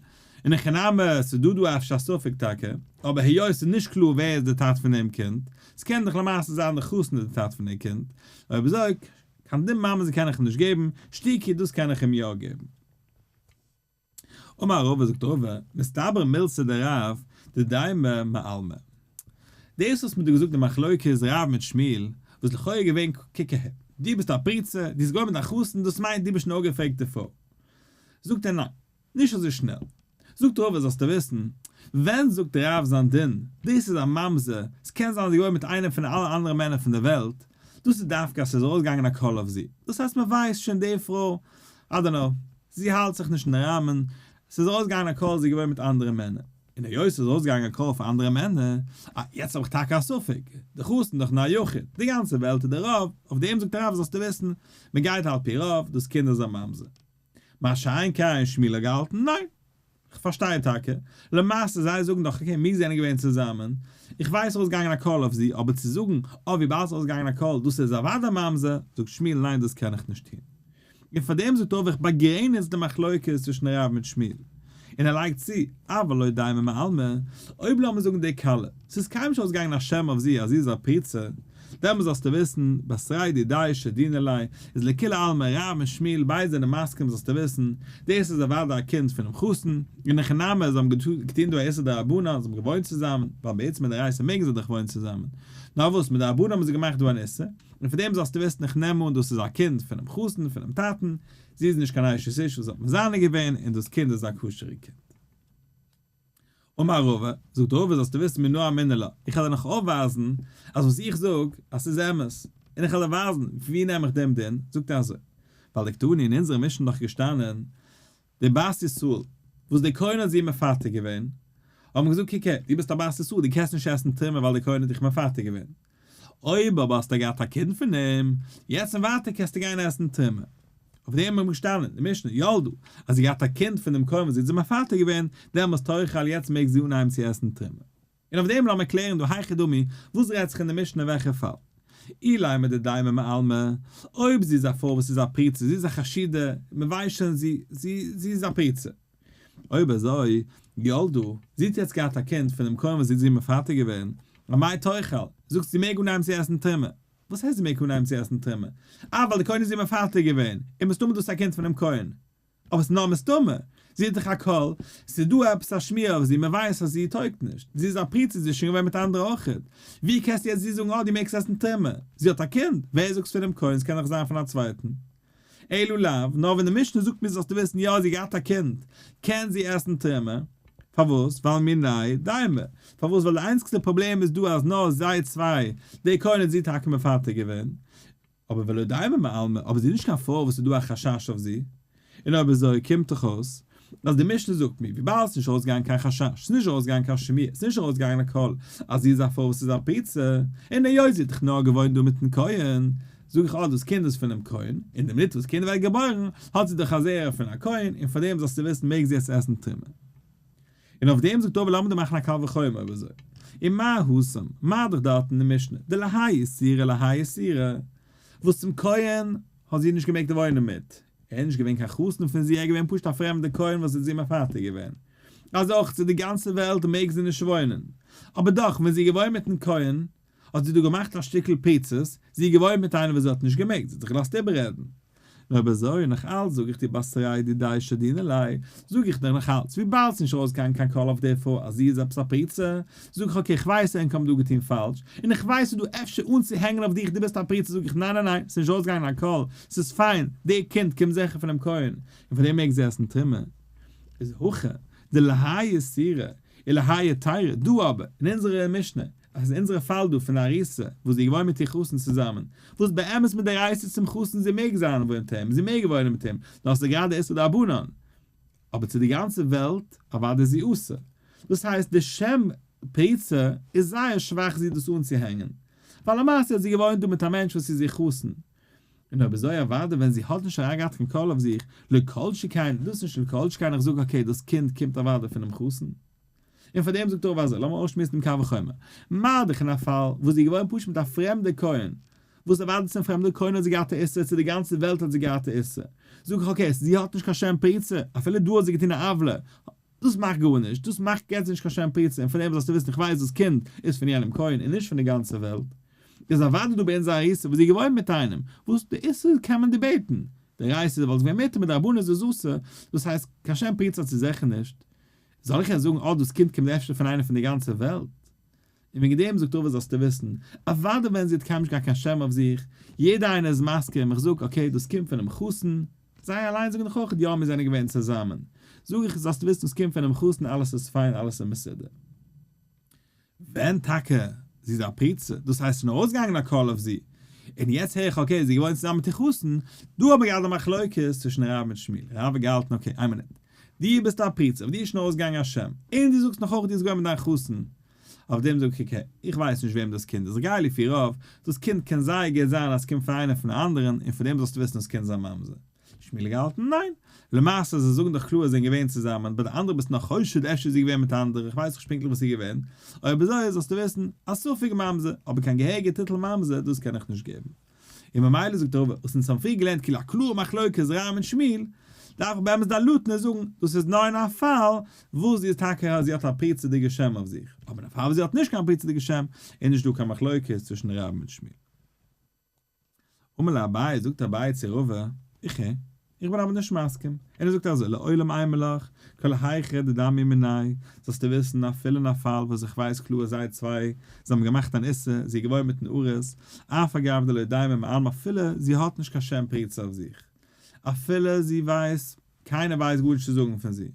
אין הכי נמי, ס'איז דא דא אפשר א ספק טאקע, אבער היות ס'איז נישט קלאר ווער איז די טאטע פון דעם קינד, ס'קען דאך למעשה זיין די חתן איז די טאטע פון די קינד, אויב אזוי, קיין דין ממזר קען איך אים נישט געבן, שתוקי דאס קען איך אים יא געבן. אמר רבא זאגט רבא, מסתברא מילתא דרב דדיימא מעלמא. דאס וואס מ'האט דא געזאגט די מחלוקת רב מיט שמואל, וואס לכאו' איז געווען קוק אהער, דו ביסט א פריצה, דו האסט געוואוינט מיט א חתן, דאס מיינט דו ביסט שוין אפגעפרעגטע פרוי. זאגט ער ניין, נישט אזוי שנעל. זאגט רבא זאלסטו וויסן, ווען זאגט רב זיין דין, דאס איז א ממזר, ס'קען זיין אז זי געוואוינט מיט איינעם פון אלע אנדערע מענער פון די וועלט, דאס איז דווקא אז ס'איז ארויסגעגאנגען א קול אויף זי, דאס הייסט מ'ווייסט שוין די פרוי, I don't know, זי האלט זיך נישט אין די ראמען, ס'איז ארויסגעגאנגען א קול זי איז געווען מיט אנדערע מענער, און היות ס'איז ארויסגעגאנגען א קול פאר אנדערע מענער, אה, יעצט האב איך טאקע א ספק, די חתן איז דאך נאר א יחיד, די גאנצע וועלט איז די רוב, אויף דעם זאגט הרב זאלסטו וויסן, מען גייט על פי רוב, דאס קינד איז א ממזר. מה שאין כן שמואל האט געהאלטן, ניין! כ'פארשטיי טאקע, למעשה זיי זאגן דאך okay מיר זענען געווען צוזאמען, איך ווייס ארויסגעגאנגען א קול אויף זי, אבער צו זאגן, אה וויבאלד ס'איז ארויסגעגאנגען א קול דאס איז אוודאי ממזר, זאגט שמואל ניין דאס קען איך נישט טון. און פאר דעם זאגט רבא איך באגרעניץ די מחלוקת צווישן רב מיט שמואל. און ער לייגט צו, אבל לא דיימא מעלמא, אויב לאמיר זאגן די כלה, ס'איז קיינמאל נישט ארויסגעגאנגען א שם אויף זי אז זי איז א פריצה, דעמאלס זאלסטו וויסן, בתריה דידיה שדינא ליה, איז לכולי עלמא רב און שמואל ביידע זענען מסכים זאלסטו וויסן, דאס איז אוודאי א קינד פונעם חתן, און הכי נמי זיי האבן געטון דא א איסור דרבנן, זיי האבן געוואוינט צוזאמען, ווייל בעצם מדאורייתא מעגן זיי דאך וואוינען צוזאמען, נאר וואס מדרבנן האבן זיי געמאכט דא אן איסור, און פון דעם זאלסטו וויסן איך נעם אן דאס איז א קינד פונעם חתן, פונעם טאטן, זי איז נישט קיין אשת איש וואס האט מזנה געווען, און דאס קינד איז א כשר'ע קינד. אמר רבא, זאגט רבא זאלסטו וויסן מנא אמינא לה, איך וועל דיר נאך אויפווייזן אז וואס איך זאג אז ס'איז אמת, און איך וועל דיר ווייזן פון וואו נעם איך דעם דין, זאגט ער אזוי, ווייל דקתני אין אונזערע משנה איז דאך געשטאנען די בת ישראל וואס דער כהן האט זי מפתה געווען, האט מען געזאגט קוק הער, דו ביסט א בת ישראל, דו קענסט נישט עסן תרומה ווייל דער כהן האט דיך מפתה געווען, אויב אבער האסטו געהאט א קינד פון אים, יעצט און ווייטער קענסטו גיין עסן תרומה. אויף דעם האט געשטאנען די משנה, ילדה, אז זי געהאט א קינד פון דעם כהן וואס זי האט זי מפתה געווען, דעמאלס תאכל, יעצט מעג זי אנהייבן צו עסן תרומה. און אויף דעם לאמיר קלערן דא היכי דמי, וואס רעדט זיך אין די משנה וועלכע פאל? אילימא דדיימא מעלמא, אויב זי איז א פרוי וואס איז א פרוצה, זי איז א חשודה, מען ווייסט שוין זי זי זי איז א פרוצה. אויב אזוי, ילדה, זי האט יעצט געהאט א קינד פון דעם כהן וואס זי האט זי מפתה געווען, אמאי תאכל, זאגסט זי מעג אנהייבן צו עסן תרומה. וואס הייסט זי מעג אנהייבן צו עסן תרומה? אה, ווייל די כהן האט זי מפתה געווען, און מסתמא דאס איז א קינד פונעם כהן. אבער ס'איז נאר מסתמא, זי האט דאך א קול, ס'איז דא עפעס א שמועה אויף זי, מ'ווייסט אז זי טויגט נישט, זי איז א פרוצה, זי איז שוין געווען מיט אנדערע אויכעט, ווי קענסטו יעצט זי זאגן אה דו מעגסט עסן תרומה, זי האט א קינד, ווער זאגט ס'פונעם כהן, ס'קען דאך זיין פון א צווייטן. אלא לאו, נאר ווען די משנה זאגט מיר זאלסטו וויסן יא זי האט געהאט א קינד, קען זי עסן תרומה, פארוואס? ווייל מיניה דיימא, פארוואס? ווייל די איינציגסטע פראבלעם איז דא אז נאר זיי צוויי, די כהן האט זי טאקע מפתה געווען, אבער ולא דיימא מעלמא, אבער זי איז נישט קיין פרוי וואס איז דא א חשש אויף זי, און אויב אזוי קומט דאך אויס אז די משנה זאגט מיר וויבאלד ס'איז נישט ארויסגעגאנגען קיין חשש, ס'איז נישט ארויסגעגאנגען קיין שמועה, ס'איז נישט ארויסגעגאנגען א קול אז זי איז א פרוי וואס איז א פרוצה, און היות זי האט דאך נאר געוואוינט דא מיטן כהן, זאג איך אה דאס קינד איז פונעם כהן, און די מינוט וואס קינד ווערט געבוירן האט זי דאך א זרע פון א כהן, און פאר דעם זאלסטו וויסן מעג זי יעצט עסן תרומה. און אויף דעם זאגט רבא לאמיר דיר מאכן א קל וחומר אויב אזוי. ומה התם, מה דאך דארט אין די משנה, דלהאי איסורא להאי איסורא, וואס צום כהן האט זי נישט געמעגט וואוינען מיט, ער איז נישט געווען קיין חתן פון זי, ער איז געווען פשוט א פרעמדער כהן וואס האט זי מפתה געווען, אז אויך צו די גאנצע וועלט מעג זי נישט וואוינען, אבער דאך ווען זי איז געוואוינט מיטן כהן האט זי דא געמאכט א שטיקל פריצות, זי איז געוואוינט מיט איינעם וואס זי האט נישט געמעגט, זי האט זיך געלאזט איבעררעדן. נו אויב אזוי, נאך אלץ זאג איך דיר בתריה דידיה שדינא ליה, זאג איך דיר נאך אלץ, וויבאלד ס'נישט ארויסגעגאנגען קיין קול אויף די פרוי אז זי איז עפעס א פריצה, זאג איך okay איך ווייס ענק האבן דא געטון פאלש, און איך ווייס ס'איז דא אפשר אנצוהענגען אויף דיך דו ביסט א פריצה זאג איך ניין ניין ניין ס'נישט ארויסגעגאנגען א קול, ס'איז פיין, די קינד קומט זיכער פונעם כהן, און פאר דעם מעג זי עסן תרומה. איז הכא דלהאי איסורא ולהאי היתירא, דא אבער, אין אונזערע משנה, אז אין אונזערע פאל דא פון די ארוסה וואס זי איז געוואוינט מיט איר חתן צוזאמען, וואס באמת מדאורייתא צום חתן זי מעג זיין וואוינט מיט אים, זי מעג וואוינען מיט אים, נאר ס'איז גראדע איסור דרבנן, אבער צו די גאנצע וועלט אוודאי איז זי אסור. דאס הייסט די שם פריצה איז זייער שוואך זי דאס אנצוהענגען, ווייל למעשה האט זי געוואוינט דא מיט א מענטש וואס איז איר חתן, און אויב אזוי אוודאי ווען זי האט נישט אריינגעהאט קיין קול אויף זיך, לא כל שכן, דאס איז נישט לא כל שכן איך זאג okay דאס קינד קומט אוודאי פונעם חתן. און פאר דעם זאגט רבא אזוי, לאמיר אויסשמועסן דעם קל וחומר. מה דאך אין א פאל וואס זי איז געווארן פשוט מיט א פרעמדע כהן, וואס אוודאי צום פרעמדע כהן האט זי געהאט א איסור, צו די גאנצע וועלט האט זי געהאט א איסור, זאג איך okay, זי האט נישט קיין שם פריצה, אפילו דא האט זי געטון א עוולה, דאס מאכט גארנישט, דאס מאכט יעצט נישט קיין שם פריצה, און פון דעם זאלסטו וויסן איך ווייס דאס קינד איז פון יענעם כהן און נישט פון די גאנצע וועלט. איז אוודאי דא ביי אונז א איסור וואס זי איז געוואוינט מיט איינעם, וואס די איסור קען מען debate ן, דאורייתא וואלט געווען מותר מדרבנן איז עס אסור, דאס הייסט קיין שם פריצה האט זי זיכער נישט, זאל איך יעצט זאגן אה דאס קינד קומט אפשר פון איינער פון די גאנצע וועלט? און וועגן דעם זאגט רבא זאלסטו וויסן, אוודאי ווען זי האט קיינמאל נישט געהאט קיין שם אויף זיך, יעדער איינער איז מסכים, איך זאג okay דאס קומט פונעם חתן, זיי אליין זאגן דאך אויך יא מיר זענען געווען צוזאמען, זאג איך זאלסטו וויסן דאס קומט פונעם חתן אלעס איז פיין אלעס איז מסודר. ווען טאקע זי איז א פריצה, דאס הייסט שוין ארויסגעגאנגען א קול אויף זי, און יעצט הער איך okay זי איז געוואוינט צוזאמען מיט איר חתן, דא האב איך געהאט די מחלוקת צווישן רב מיט שמואל, רב האט געהאלטן okay איין מינוט, דו ביסט א פריצה, אויף דיר איז שוין ארויסגעגאנגען א שם, און דו זאגסט נאך אויך דו ביסט געווען מיט דיין חתן, אויף דעם זאג איך okay, איך ווייס נישט וועם דאס קינד איז, איך גיי לפי רוב, דאס קינד קען זייער גוט זיין אז עס קומט פון איינער פון די אנדערן, און פון דעם זאלסטו וויסן דאס קינד איז א ממזר. שמואל האט געהאלטן ניין. למעשה זיי זאגן דאך קלאר אז זיי זענען געווען צוזאמען, ביי די אנדערע ביסטו נאך חושד אפשר איז זי געווען מיט אנדערע, איך ווייס נישט פונקטליך וואס איז געווען, אויב אזוי זאלסטו וויסן, א ספק ממזר, אבער קיין געהעריגע טיטל ממזר דאס קען איך נישט געבן. און ממילא זאגט רבא, וואס אונז האבן פריער געלערנט כאילו א קלארע מחלוקת רב און שמואל, דארף איך באמת דערלאטן און זאגן, דאס איז נאר אין א פאל וואס זי איז טאקע אז זי האט א פריצות'דיגע שם אויף זיך, אבער אין א פאל וואס זי האט נישט קיין פריצות'דיגע שם, איז נישט דא קיין מחלוקת צווישן רב מיט שמואל. אמר ליה אביי, זאגט אביי צו רבא, איך איך בין אבער נישט מסכים, און ער זאגט אזוי, לעולם אימא לך, כל היכא דדמיא מיניה, זאלסטו וויסן אפילו אין א פאל וואס איך ווייס קלאר אז זיי צוויי, זיי האבן געמאכט אן איסור, זי איז געוואוינט מיטן ארוס, אף על גב דלא דמיא מעלמא אפילו זי האט נישט קיין שם פריצה אויף זיך, אפילו זי ווייסט קיינער ווייסט גארנישט צו זאגן פון זי.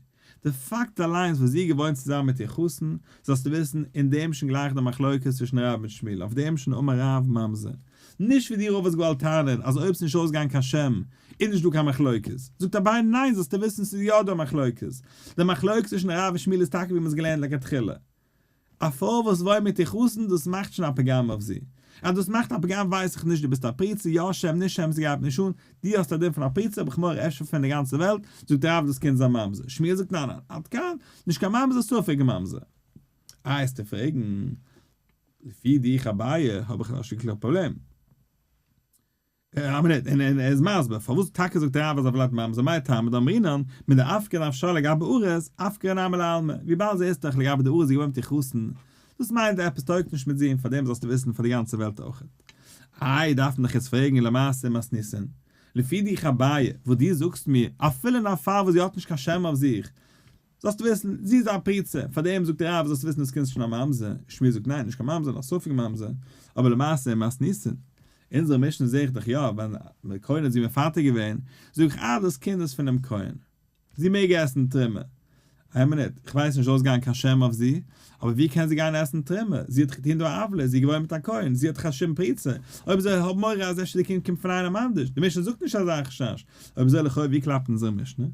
די פאקט אליינס וואס זי איז געוואוינט צוזאמען מיט איר חתן, זאלסטו וויסן, אין דעם שוין גלייך די מחלוקת צווישן רב מיט שמואל, אויף דעם שוין אמר רב ממזר. נישט ווי דו רב האסט געוואלט טענה'ן אז אויב ס'נישט אויסגעגאנגען קיין שם איז נישט דא קיין מחלוקת. זאגט אביי ניין זאלסטו וויסן ס'איז יא דא מחלוקת. די מחלוקת צווישן רב און שמואל איז טאקע ווי מ'האט עס געלערנט לכתחילה. א פרוי וואס וואוינט מיט איר חתן דאס מאכט שוין א פגם אויף זי. אז דאס מאכט א פגם ווייס איך נישט דו ביסט א פריצה יא שם נישט שם ס'גייט נישט אן, דו האסט א דין פון א פריצה האב איך מורא אפשר פון די גאנצע וועלט, זאגט רב דאס קינד איז א ממזר, שמואל זאגט ניין ניין עד כאן, נישט קיין ממזר ספק ממזר. איי עסטו פרעגן לפי דיך אביי האב איך א שטיקל פראבלעם. א מינוט, און ער איז מסביר פארוואס טאקע זאגט רב אז הולד ממזר מאי טעמא דאמרינן מדאפקע נפשה לגבי ארוס אפקע נמי לעלמא, וויבאלד זי איז דאך לגבי די ארוס געוואוינט איר חתן, דאס מיינט עפעס טויגט נישט מיט זי און פארדעם זאלסטו וויסן פאר די גאנצע וועלט אויכעט. איי דארף מען דאך יעצט פרעגן למעשה מתניתין, לפי דיך אביי וואס דו זאגסט מיר אפילו אין א פאל וואס זי האט נישט קיין שם אויף זיך, זאלסטו וויסן, זי איז א פריצה, פאר דעם זאגט רב זאלסטו וויסן דאס קינד איז שוין א ממזר, שמואל זאגט ניין נישט קיין ממזר נאר ספק ממזר, אבער למעשה אין מתניתין, אונזערע משנה זעה איך דאך יא, ווען דער כהן האט זי מפתה געווען, זאג איך אה דאס קינד איז פונעם כהן, זי מעג עסן תרומה, איין מינוט, איך ווייס נישט אויסגעגאנגען קיין שם אויף זי, אבער ווי קען זי גיין עסן תרומה, זי האט דאך געטון דא א עוולה, זי איז געוואוינט מיט א כהן, זי האט דאך א שם פריצה, אויב אזוי האב מורא אז אפשר די קינד קומט פון איינעם אנדערש, די משנה זאגט נישט אזא חשש, אויב אזוי לכאו' ווי קלאפט אונזערע משנה?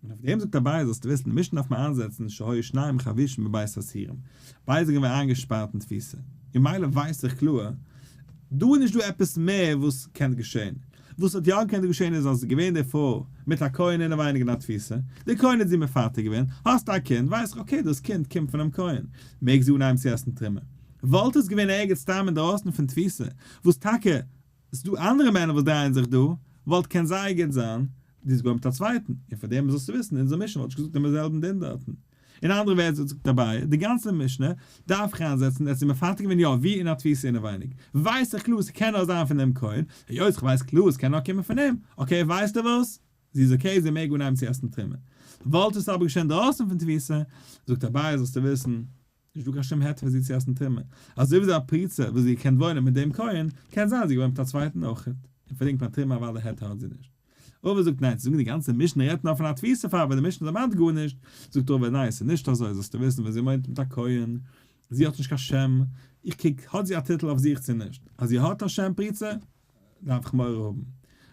און אויף דעם זאגט אביי זאלסטו וויסן די משנה דארף מען איינזעצן שהיו שניהם חבושים בבית האסורים, ביידע זענען געווען איינגעשפארט אין תפיסה, און מילא ווייס איך קלאר דא איז נישט דא עפעס מער וואס קען געשען, וואס האט יא געקענט געשען איז אז עס איז געווען די פרוי מיט א כהן אינעווייניג אין א תפיסה, דער כהן האט זי מפתה געווען, האסט א קינד, ווייס איך okay דאס קינד קומט פונעם כהן, מעג זי אנהייבן צו עסן תרומה. וואלט עס געווען ערגעץ סתם אינדרויסן פון תפיסה, וואס טאקע ס'איז דא אנדערע מענער וואס דרייען זיך דא, וואלט קען זייער גוט זיין דו האסט געוואוינט מיט א צווייטן, און פאר דעם זאלסטו וויסן, אונזער משנה וואלט נישט געזאגט דעם זעלבן דין דארטן. אין אנדערע ווערטער זאגט אביי, די גאנצע משנה דארף איך איינזעצן, ער האט זי מפתה געווען יא ווי אין א תפיסה אינעווייניג, ווייס איך קלאר ס'קען נאר זיין פון דעם כהן, היות כ'ווייס קלאר ס'קען נאר קומען פון אים, okay ווייסטו וואס? זי איז okay זי מעג אנהייבן צו עסן תרומה. וואלט עס אבער געשען דרויסן פון תפיסה, זאגט אביי זאלסטו וויסן, נישט דא קיין שום היתר פאר זי צו עסן תרומה. אזוי ווי זי א פריצה וואס זי געקענט וואוינען מיט דעם כהן, קען זיין זי געוואוינט מיט א צווייטן אויכעט, און פארדינגט ביי תרומה ווייל די היתר האט זי נישט. רבא זאגט ניין, צו זאגן די גאנצע משנה רעדט נאר פון א תפיסה פאר ווען די משנה דערמאנט גארנישט, זאגט רבא ניין ס'איז נישט אזוי, זאלסטו וויסן ווען זי וואוינט מיט א כהן, זי האט נישט קיין שם, איך קוק האט זי א טיטל אויף זיך צו נישט, אז זי האט א שם פריצה, דארף איך מורא האבן?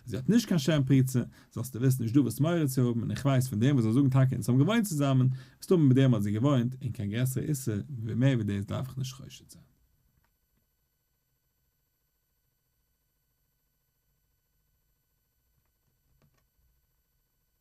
זי האט נישט קיין שם פריצה, זאלסטו וויסן נישט דא וואס מורא צו האבן, און איך ווייס פון דעם וואס זיי זאגן טאקע אונז האבן געוואוינט צוזאמען, מסתמא מיט דעם האט זי געוואוינט, און קיין גרעסערע איסור ווי מער ווי דאס דארף איך נישט חושד זיין.